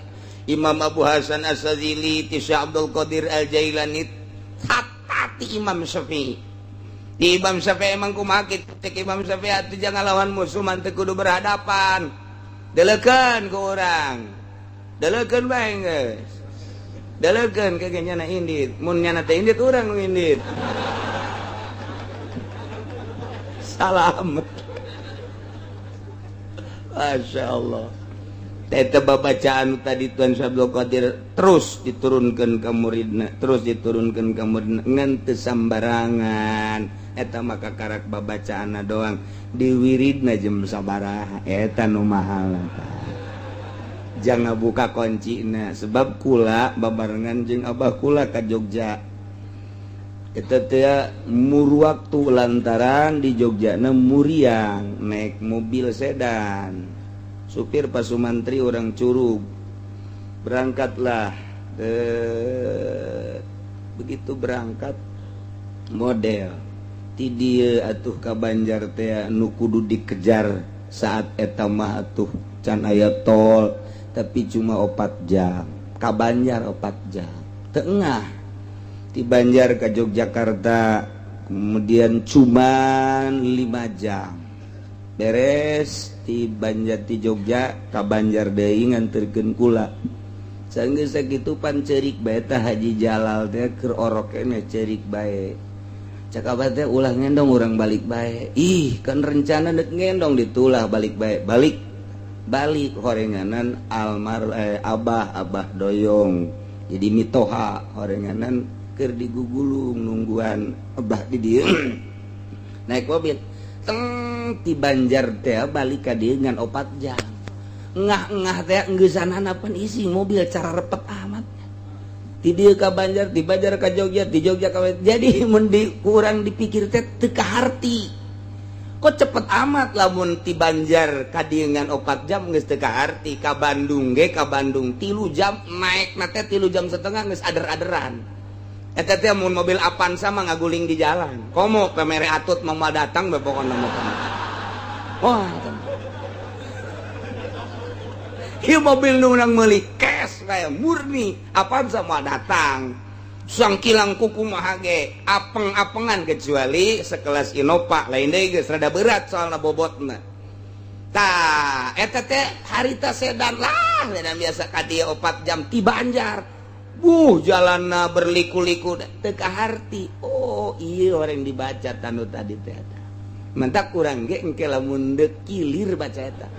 Imam Abu Hasan As-Sazili, ti Syekh Abdul Qadir Al-Jailani, hatta ti Imam Syafi'i. Di Imam Syafi'i emang kumaha kitu cek Imam Syafi'i atuh jangan lawan musuh mah teu kudu berhadapan. Deleukeun ku urang. Deleukeun bae geus. Deleukeun ke ge nyana indit. Mun nyana teh indit urang nu indit. Salam. Masya Allah. Eta babacaan tadi Tuan Syekh Abdul Qadir terus diturunkan ke muridna, terus diturunkan ke muridna ngan teu sambarangan. Eta maka karak babacaanna doang diwiridna jeung sabaraha eta nu mahal. Jangan buka kuncina sebab kula babarengan jeung abah kula ka Jogja. Eta teh mur waktu lantaran di Jogjana muriang naik mobil sedan. Supir Pak Sumantri orang Curug berangkatlah. Begitu berangkat model ti dieu atuh ka Banjar teh nu kudu dikejar saat eta mah atuh can aya tol tapi cuma 4 jam ka Banjar 4 jam tengah ti Banjar ka Yogyakarta kemudian cuman 5 jam beres ti Banjar ti Jogja ka Banjar deui nganterkeun kula. Sanggeus sakitu pan ceurik bae tah Haji Jalal teh keur orok keneh ceurik bae. Cak abah teh ulah ngendong urang balik bae. Ih, kan rencana deuk ngendong ditulah balik bae. Balik. Balik horenganan almar abah abah doyong jadi mitoha horenganan keur digugulung nungguan abah di dieu naik mobil teng ti Banjar teh balik ka dieu ngan 4 jam ngah-ngah teh enggeus-anana pan isi mobil cara repet amat ti dieu ka Banjar ti Banjar ka Jogja ti Jogja ka jadi mun di kurang dipikir teh teu kaharti. Kok cepet amat lamun ti Banjar ka dieu ngan 4 jam geus teu kaharti, ka Bandung ge ka Bandung 3 jam naik na teh 3 jam setengah geus ader-aderan. Eta teh mun mobil Avanza mah ngaguling di jalan. Komo pemere atut mau datang be pokona mah. Wah, ieu mobil nu urang meuli cash bae murni Avanza mah datang. Sangkilang kuku mah ge apeng-apengan kecuali sekelas Innova lain deui geus rada berat soalna bobotna. Tah eta teh harita sedan lah sedan biasa ka dieu 4 jam ti Banjar. Buh jalanna berliku-liku teu kaharti. Oh ieu orang dibaca tanu tadi teh eta. Mentak kurang ge engke lamun deuk kilir baca eta.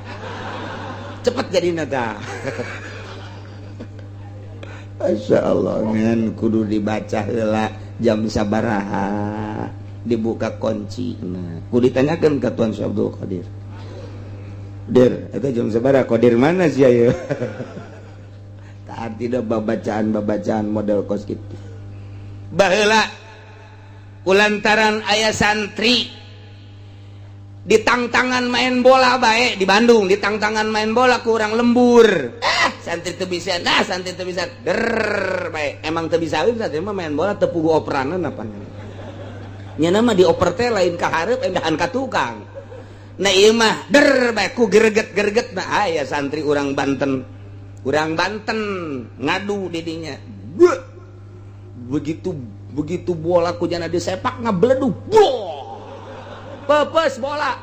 Cepet jadina tah. Masya Allah ngan kudu dibaca heula jam sabaraha dibuka kunci. Nah kudu ditanyakeun ka Tuan Syekh Abdul Qadir. Dir, eta jam sabaraha Qadir mana sih ayo? Tah tidak babacaan-babacaan model kos kitu. Baheula kulantaran aya santri ditangtangan main bola bae di Bandung, ditangtangan main bola kurang lembur. Santri teu bisa, nah santri teu bisa, der bae. Emang teu bisa santri mah main bola teu puguh operanan apa. Nya mah dioper teh lain ka hareup endahan ka tukang. Nah ieu mah der bae ku greget-greget nah aya santri urang Banten. Urang Banten ngadu di dinya. Begitu begitu bola ku jana disepak ngabledug. Pepes bola.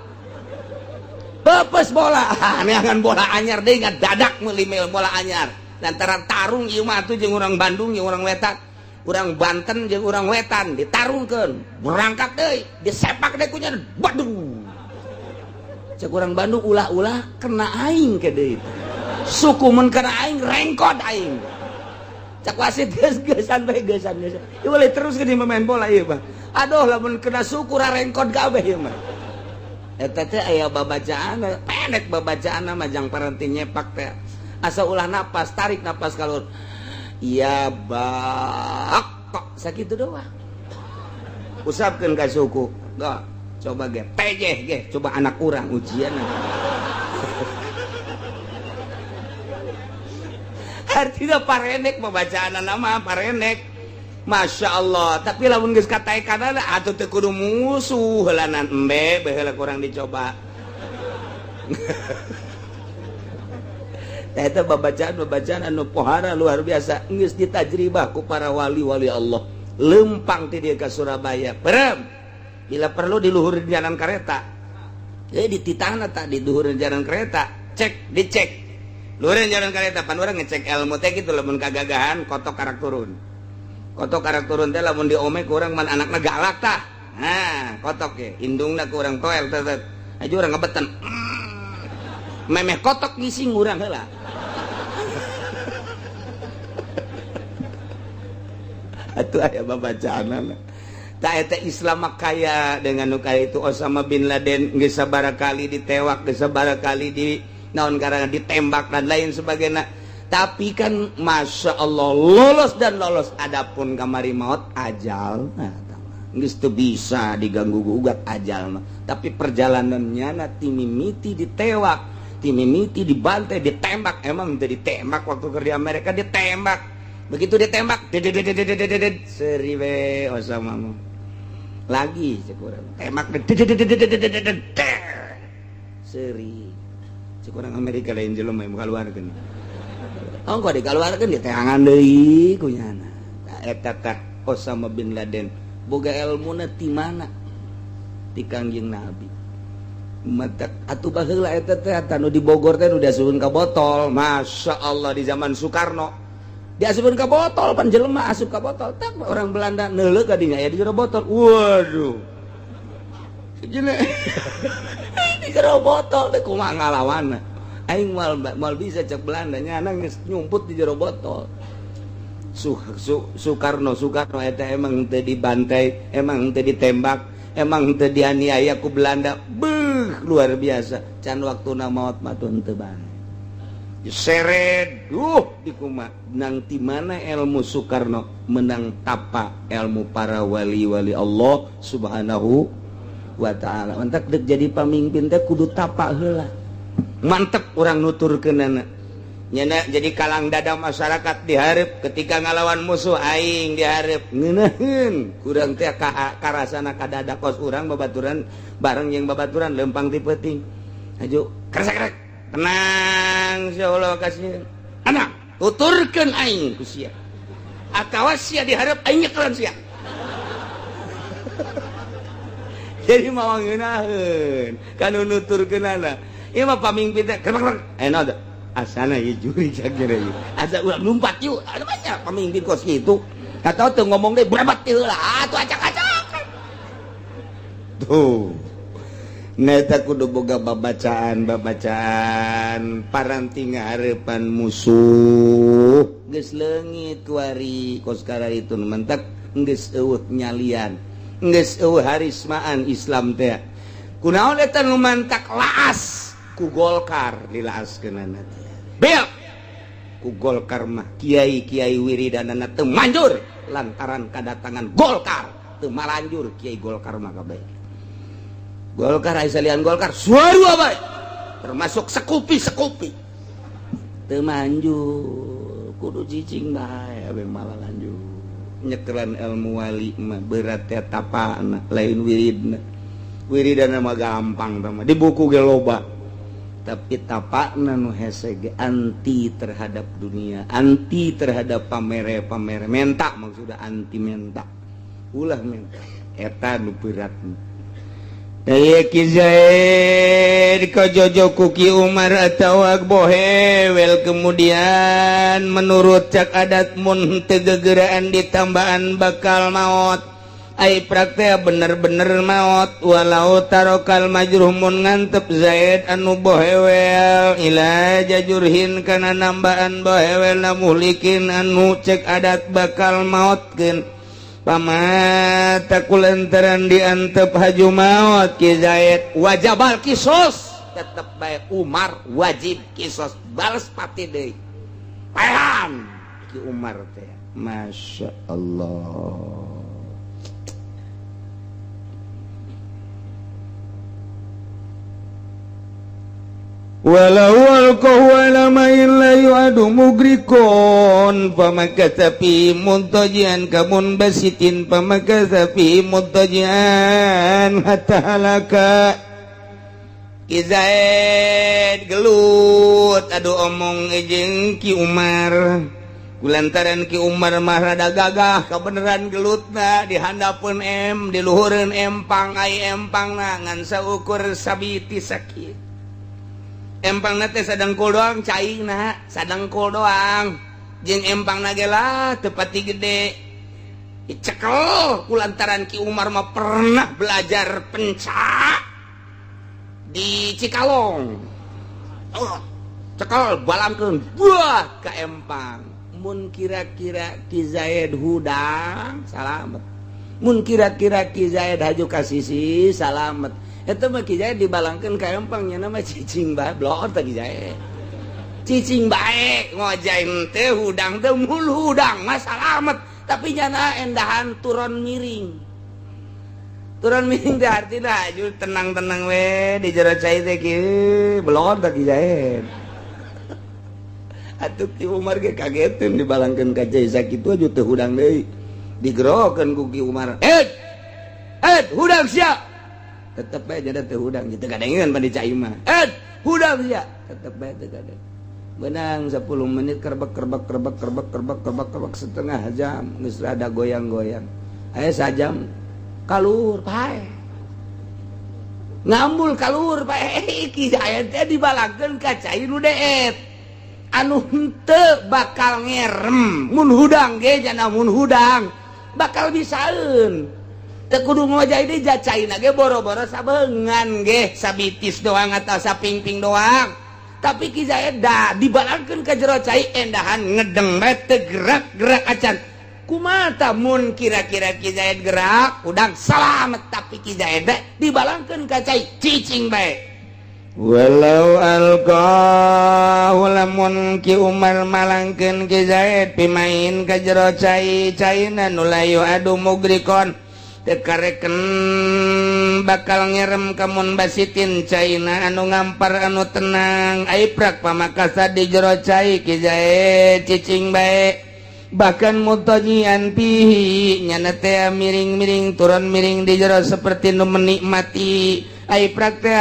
Pepes bola. Neangan bola anyar deui ngadadak meuli bola anyar. Lantaran tarung ieu mah atuh jeung urang Bandung jeung urang Wetan. Urang Banten jeung urang Wetan ditarungkeun. Berangkat deui, disepak deui ku nya. Waduh. Cek urang Bandung ulah-ulah kena aing ke deui. Suku mun kena aing rengkot aing. Cak wasit geus geusan bae geusan geusan. Ieu boleh terus ke main bola ieu mah. Aduh lamun kena suku rengkot kabeh ieu mah. Eta teh aya babacaan pendek babacaan mah jang paranti nyepak teh. Asa ulah napas, tarik napas kalur. Ya bak kok sakitu doang. Usapkeun ka suku. Gak, coba ge pejeh ge, coba anak urang ujian. Artinya parenek pembacaan nama parenek. Masya Allah, tapi lamun geus kataekanana atuh teu kudu musuh heulanan embe baheula kurang dicoba. Tah eta babacaan-babacaan anu pohara luar biasa geus ditajribah ku para wali-wali Allah. Lempang ti dieu ka Surabaya. Berem. Bila perlu di luhur jalan kereta. Dititahna tak di luhur jalan kereta, cek, dicek. Luhur jalan kereta pan urang ngecek ilmu teh kitu lamun kagagahan kotok karak turun. Kotok karak turun teh lamun diome ku urang man anakna galak tah. Nah, kotok ge indungna ku urang toel teh. Aja urang ngebetan. Memeh kotok ngising urang heula. Atuh aya babacaanana. Tah eta Islam mah kaya dengan nu kaya itu Osama bin Laden geus sabaraha kali ditewak, geus sabaraha kali di naon karena ditembak dan lain sebagainya. Tapi kan Masya Allah lolos dan lolos. Adapun kamari maut ajal nah, geus teu bisa diganggu gugat ajal mah. Tapi perjalanannya na timimiti ditewak, timimiti dibantai, ditembak. Emang teu ditembak waktu keur di Amerika ditembak. Begitu ditembak, seri we Osama mah. Lagi cek urang tembak, seri. Cek urang Amerika lain jelema yang kaluarkeun. Oh, kok dikaluarkeun diteangan deui ku nyana. Eta tah Osama bin Laden boga elmuna ti mana? Ti Kangjeng Nabi. Matak atuh baheula eta teh anu di Bogor teh nu diasupkeun ka botol. Masya Allah di zaman Soekarno. Diasupkeun ka botol pan jelema asup ka botol. Tak orang Belanda neuleuh ka dinya aya di jero botol. Waduh. Di jero botol teh kumaha ngalawanna. Aing moal bisa cek Belanda nya geus nyumput di jero botol. Soekarno Soekarno eta emang teu dibantai, emang teu ditembak, emang teu dianiaya ku Belanda. Beuh, luar biasa. Can waktuna maot mah teu bae. Seret, duh dikuma nang ti mana ilmu Soekarno menang tapa ilmu para wali-wali Allah Subhanahu wa ta'ala. Mantak dek jadi pamimpin teh kudu tapa heula. Mantep urang nuturkeunana. Nyana jadi kalang dada masyarakat diharap ketika ngalawan musuh aing diharap ngeunaheun kurang teh karasana kadada kos urang babaturan bareng jeung babaturan lempang ti peuting. Aju kresek tenang insyaallah kasih anak tuturkeun aing ku sia atawa sia diharap aing nyekelan sia. Jadi mawa ngeunaheun kanu nuturkeunana ieu mah pamimpin teh krek eno asana ieu juri cakira ieu asa urang lumpat yuk ada banyak pamimpin kos kitu atau teu ngomong deui brebat teh heula atuh acak-acakan tuh. Neta kudu boga babacaan babacaan paranti ngaharepan musuh geus leungit kuari kos kararitu mentak geus eueuh nyalian geus eueuh harismaan Islam teh kunaon eta nu mantak laas ku Golkar dilaaskeunana teh bel ku Golkar mah kiai-kiai wiridanana teu manjur lantaran kadatangan Golkar teu malanjur kiai Golkar mah kabeh. Golkar ai salian Golkar suara bae termasuk sekupi-sekupi teu manjur kudu cicing bae abeh malah lanjut nyekelan ilmu wali mah berat teh tapana lain wiridna wiridana mah gampang tah mah di buku ge loba tapi tapakna nu hese ge anti terhadap dunia anti terhadap pamere-pamere menta maksudna anti menta ulah menta eta nu berat. Ki Zaid kajojo ku Ki Umar atawa bohewel kemudian menurut cak adat mun teu gegeraan ditambaan bakal maot ai praktek bener-bener maot walau tarokal majruh mun ngantep Zaid anu bohewel ila jajurhin kana nambaan bohewel na muhlikin anu cek adat bakal maotkeun pamata kulantaran diantep haju maot Ki Zaid wajabal kisos tetep bae Umar wajib kisos balas pati deui paehan Ki Umar teh Masya Allah. Walau alqahu ala ma'in la yu'adu mugrikon famakatha fi muntajian kamun basitin famakatha fi muntajian hatta halaka. Ki Zaid gelut aduh omong jeung Ki Umar kulantaran Ki Umar mah rada gagah kabeneran gelutna dihandapeun em diluhureun empang ai empangna ngan saukur sabiti sakit empang teh sadengkul doang caina sadengkul doang jeung empang ge lah teu pati gede dicekel kulantaran Ki Umar mah pernah belajar pencak di Cikalong oh, cekel balangkeun buah ka empang mun kira-kira Ki Zaid hudang salamet mun kira-kira Ki Zaid haju ka sisi salamet eta mah Ki Zaid dibalangkeun ka empang nya mah cicing bae blor teh Ki Zaid cicing bae ngojain teh hudang teh mul hudang mah salamet tapi nyana endahan turun miring teh artina aju tenang-tenang we di jero cai teh kieu blor teh Ki Zaid atuh Ki Umar ge kageteun dibalangkeun ka cai sakitu aju teu hudang deui digerokeun ku Ki Umar ed ed hudang sia tetep bae jadi teu hudang gitu kadengeun pan di cai mah ed hudang sia tetep bae teu kadeng benang 10 menit kerbek kerbek kerbek kerbek kerbek kerbek kerbek setengah jam geus rada goyang-goyang aya sajam kalur pae ngambul kalur pae Ki Zaid teh dibalangkeun ka cai nu deet anu henteu bakal ngerem mun hudang ge jana mun hudang bakal bisaeun teu kudu ngojai deui caina ge boro-boro sabeungan ge sabitis doang atau sapingping doang Tapi Ki Zaid da dibalangkeun ka jero cai, endahan ngedeng bae, teu gerak-gerak acan. Kumaha mun kira-kira Ki Zaid gerak, udang salamet, tapi Ki Zaid dibalangkeun ka cai, cicing bae. Walau alqahu, lamun Ki Umar malangkeun Ki Zaid pimain ka jero cai, caina nu layu adu mugrikon, teu kareken bakal ngerem kamun basitin, caina anu ngampar anu tenang. Ai prak pamakasa di jero cai, Ki Zaid cicing bae, bahkan mutajian pihi, nyana teh miring-miring turun miring di jero seperti nu menikmati. Ai prak teh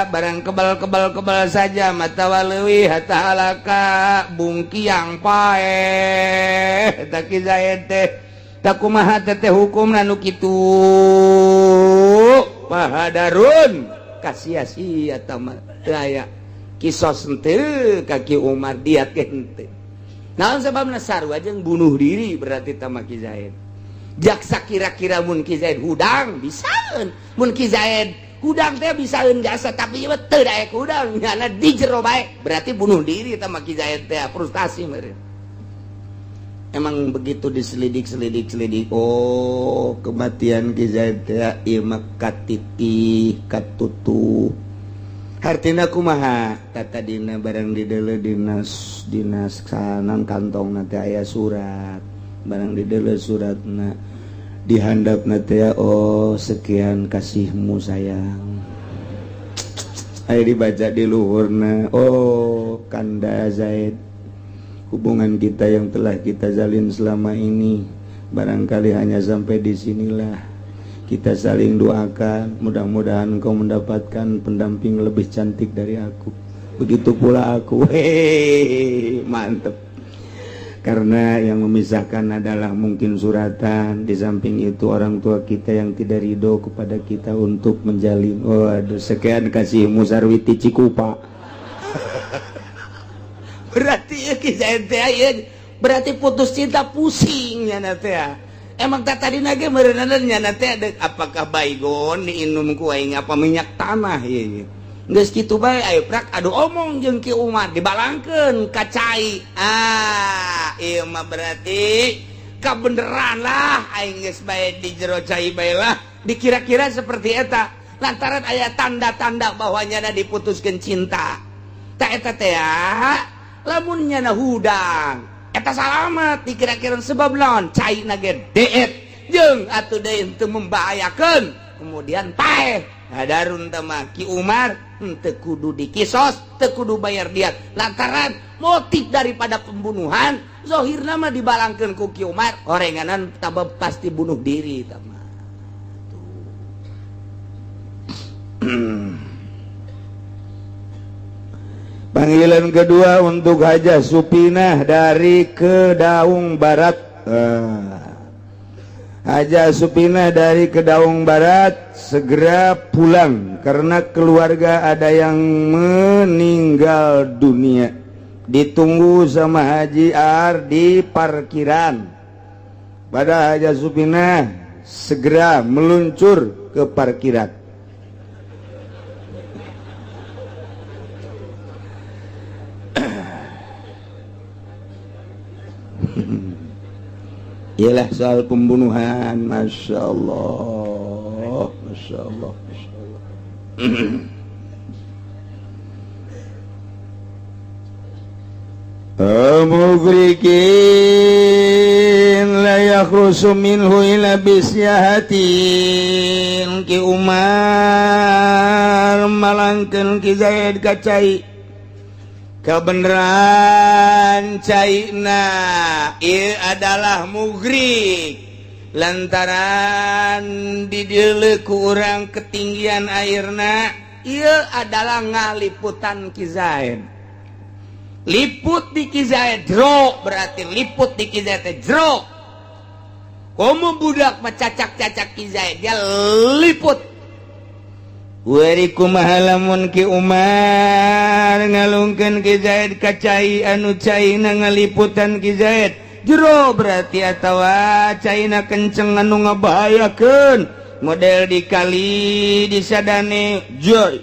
barang kebal-kebal kebal saja mata walewi hatta halaka, bungkiang paeh eta Ki Zaid teh. Tak kumaha teh hukumna nu kitu? Pahadarun, kasia-sia mah, teu aya kisos henteu ka Ki Umar, diat ge henteu. Naon sebabna? Sarua jeung bunuh diri berarti tama Ki Zaid. Jaksa kira-kira mun Ki Zaid hudang bisaeun, mun Ki Zaid hudang teh bisaeun jasa, tapi ieu teu daek hudang, nyana di jero bae, berarti bunuh diri tama Ki Zaid teh, frustasi meureun. Emang begitu diselidik selidik selidik, oh, kematian Ki Zaid teh ieu mah katitih katutuh. Hartina kumaha? Tata dina barang didele dinas dinas kanan kantong nanti aya surat, barang didele suratna dihandap teh, oh, sekian kasihmu sayang. Ayo dibaca di luhurna, oh, Kanda Zaid, hubungan kita yang telah kita jalin selama ini barangkali hanya sampai di sinilah. Kita saling doakan, mudah-mudahan kau mendapatkan pendamping lebih cantik dari aku, begitu pula aku. Hehehe, mantep, karena yang memisahkan adalah mungkin suratan, di samping itu orang tua kita yang tidak ridho kepada kita untuk menjalin. Oh, aduh, sekian kasihmu Sarwiti Cikupa. Berarti ya Ki Zaid teh ya, berarti putus cinta pusing ya teh ya. Emang tak tadi nage meureunan nya teh, apakah baygon diinum ku aing apa minyak tanah ya, ya. Geus kitu bae, ayo prak adu omong jeung Ki Umar, dibalangkeun ka cai. Ah, ieu mah berarti kabeneran lah, aing geus bae di jero cai bae lah. Dikira-kira seperti eta lantaran aya tanda-tanda bahwa nyana diputuskeun cinta. Tak eta teh lamun nyana hudang eta salamet dikira-kira, sebab lawan cai na ge deet jeung atuh deui teu membahayakeun, kemudian paeh hadarun teh. Ki Umar henteu kudu dikisos, teu kudu bayar diat, lantaran motif daripada pembunuhan zohir nama dibalangkeun ku Ki Umar orenganan tabab pasti bunuh diri tah mah. Panggilan kedua untuk Hajah Supinah dari Kedaung Barat. Hajah Supinah dari Kedaung Barat segera pulang karena keluarga ada yang meninggal dunia. Ditunggu sama Haji Ar di parkiran. Pada Hajah Supinah segera meluncur ke parkiran. Ialah soal pembunuhan. Masya Allah, Masya Allah, Masya Allah. Mugrikin la yakhrusu minhu ila bisyahatin. Ki Umar malangkeun Ki Zaid ka cai, kebenaran caina ieu adalah mugrik lantaran dideuleu ku urang ketinggian airna, ieu adalah ngaliputan Ki Zaid, liput di Ki Zaid jero, berarti liput di Ki Zaid teh jero. Komo budak mecacak-cacak Ki Zaid dia liput. Wari kumaha lamun Ki Umar ngalungkeun Ki Zaid ka cai anu caina ngaliputan Ki Zaid jero, berarti atawa caina kenceng anu ngabahayakeun model di kali disadane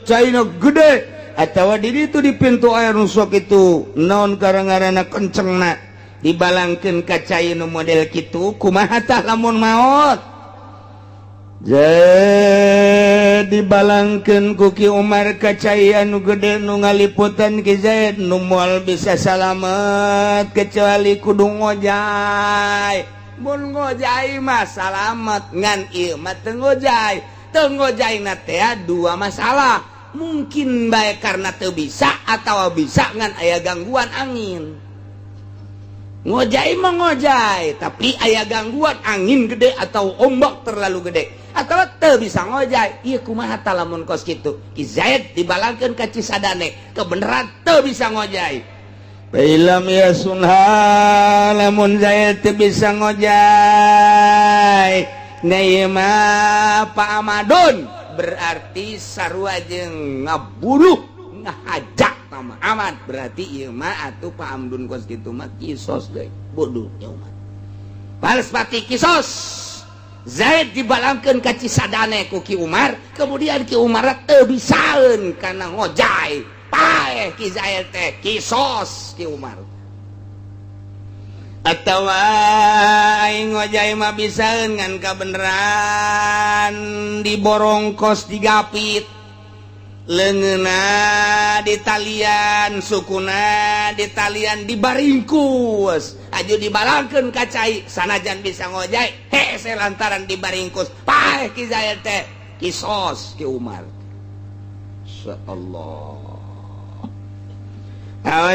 caina gede. Atau diri itu di pintu air nusok itu non karena kencengna dibalangkeun ka cai nu model kitu, kumaha tah lamun maot? Jadi balangkeun ku Ki Umar ka cai anu gede nu ngaliputan Ki Zaid, nu moal bisa salamet kecuali kudu ngojay. Mun ngojay mah salamet, ngan ieu mah teu ngojay. Teu ngojayna teh dua masalah mungkin, baik karena teu bisa atau bisa ngan aya gangguan angin. Ngojay mah ngojay, tapi aya gangguan angin gede atau ombak terlalu gede atau teu bisa ngojay. Ieu kumaha tah lamun kos kitu? Ki Zaid dibalangkeun ka Cisadane, kebenaran teu bisa ngojay. Fa in lam yasunha, lamun Zaid teu bisa ngojay, nah ieu mah fa amadun, berarti sarua jeung ngabunuh, ngahajak sama amad. Berarti ieu mah atuh fa amdun, kos kitu mah kisos deui, bodoh nya umat. Balas pati kisos. Zaid dibalangkeun ka Cisadane ku Ki Umar, kemudian Ki Umar teu bisaeun kana ngojay, paeh Ki Zaid teh, kisos Ki Umar. Atau aing ngojay mah bisaeun, ngan kabeneran diborongkos, digapit leungeunna di talian, sukuna di talian, dibaringkus, aju dibalangkeun ka cai, sanajan bisa ngojay hese lantaran dibaringkus, paeh Ki Zaid teh, kisos Ki Umar. Allah.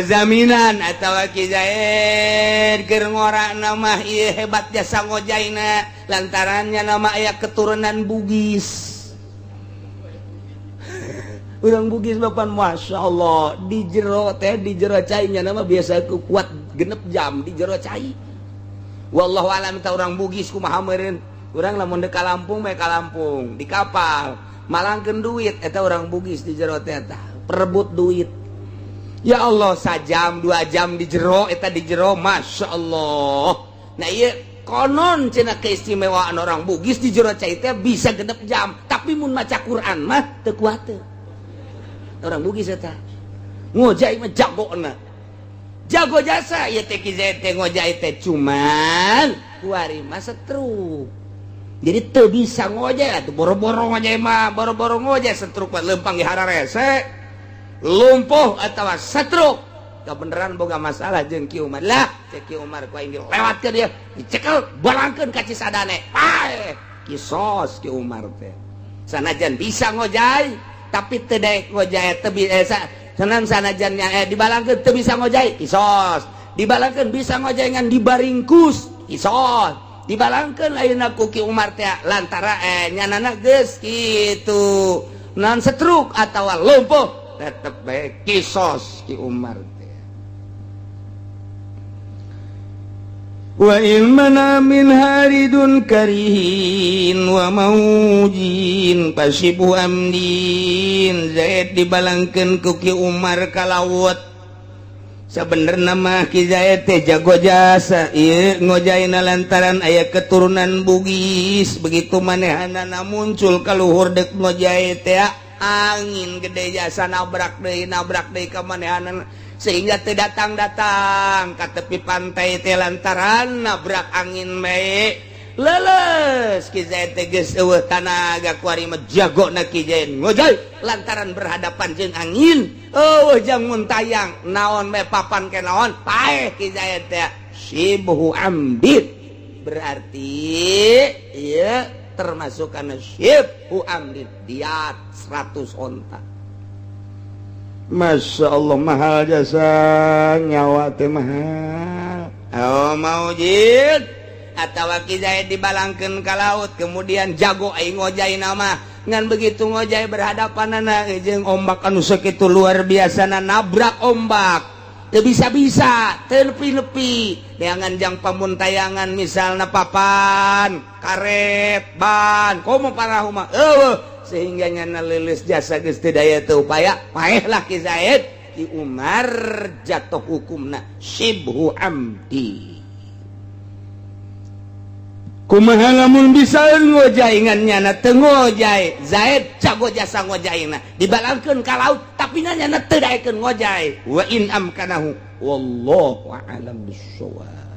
Jaminan atau Ki Zaid keur ngora nama ieu hebat jasa ngojayna lantarannya nama aya keturunan Bugis. Urang Bugis bapan, Masya Allah, di jero teh, di jero cainya nama biasa kuat 6 jam di jero cai. Wallahu alam ta urang Bugis kumaha meureun. Urang lamun deuk ka Lampung bae, ka Lampung di kapal malangkeun duit. Eta urang Bugis di jero teh tah perebut duit. Ya Allah, sajam 2 jam di jero eta, di jero, Masya Allah. Nah, iya konon cenah keistimewaan orang Bugis di jero cai teh bisa 6 jam, tapi mun maca Quran mah teu kuat teu. Orang Bugis eta ngojay mah jago na, jago jasa. Ieu teh Ki Zaid teh ngojay teh cuman kuari mah setruk, jadi teu bisa ngojay atuh. Boro-boro ngojay mah, boro-boro ngojay, setruk mah lempang di hararese, lumpuh atau setruk, kebenaran boga masalah jeung Ki Umar lah. Cek Ki Umar, ku aing dilewatkeun dia, dicekel, balangkeun ka Cisadane, paeh, kisos Ki Umar teh. Sanajan bisa ngojay tapi teu daek ngojay, teu senang sanajannya dibalangkeun teu bisa ngojay, kisos. Dibalangkeun bisa ngojay ngan dibaringkus, kisos. Dibalangkeun ayeuna ku Ki Umar teh lantara nyanana geus kitu non setruk atawa lumpuh, tetep bae kisos Ki Umar teh. Wa in mana min haridun karihin wa maujin fasyibhu amdin. Zaid dibalangkeun ku Ki Umar ka laut. Sebenarnya mah Ki Zaid teh jago jasa ieu ngojayna lantaran aya keturunan Bugis. Begitu manehanana muncul ka luhur dek ngojay teh, angin gede jasa nabrak deui, nabrak deui ka manehanana sehingga teu datang-datang ka tepi pantai teh lantaran nabrak angin bae, leles Ki Zaid teh, geus eueuh tanaga. Kuari mah jagona Ki Zaid ngojay lantaran berhadapan jeung angin, eueuh jang muntayang naon bae, papan ke naon, paeh Ki Zaid teh, syibhu amdin. Berarti ieu termasuk kana syibhu amdin, diat 100 onta. Masya Allah, mahal jasa nyawa teh, mahal. Oh, maujid atau Ki Zaid dibalangkeun ka laut, kemudian jago aing ngojay nama, ngan begitu ngojay berhadapan anak jeung ombak anu sakitu luar biasa na, nabrak ombak teu bisa-bisa, teu nepi-nepi neangan jang pamuntayangan, misalna papan karet ban komo parahu mah eueuh, sehingga nyana leuleus jasa, geus teu daya teu upaya, paeh lah Ki Zaid. Ki Umar jatuh hukumna syibhu amdi. Kumaha lamun bisa ngojay ngan nyana teu ngojay? Zaid jago jasa ngojayna, dibalangkeun ka laut. Tapi nanya teu daekeun ngojay wa in amkanahu, wallahu a'lam bissawab.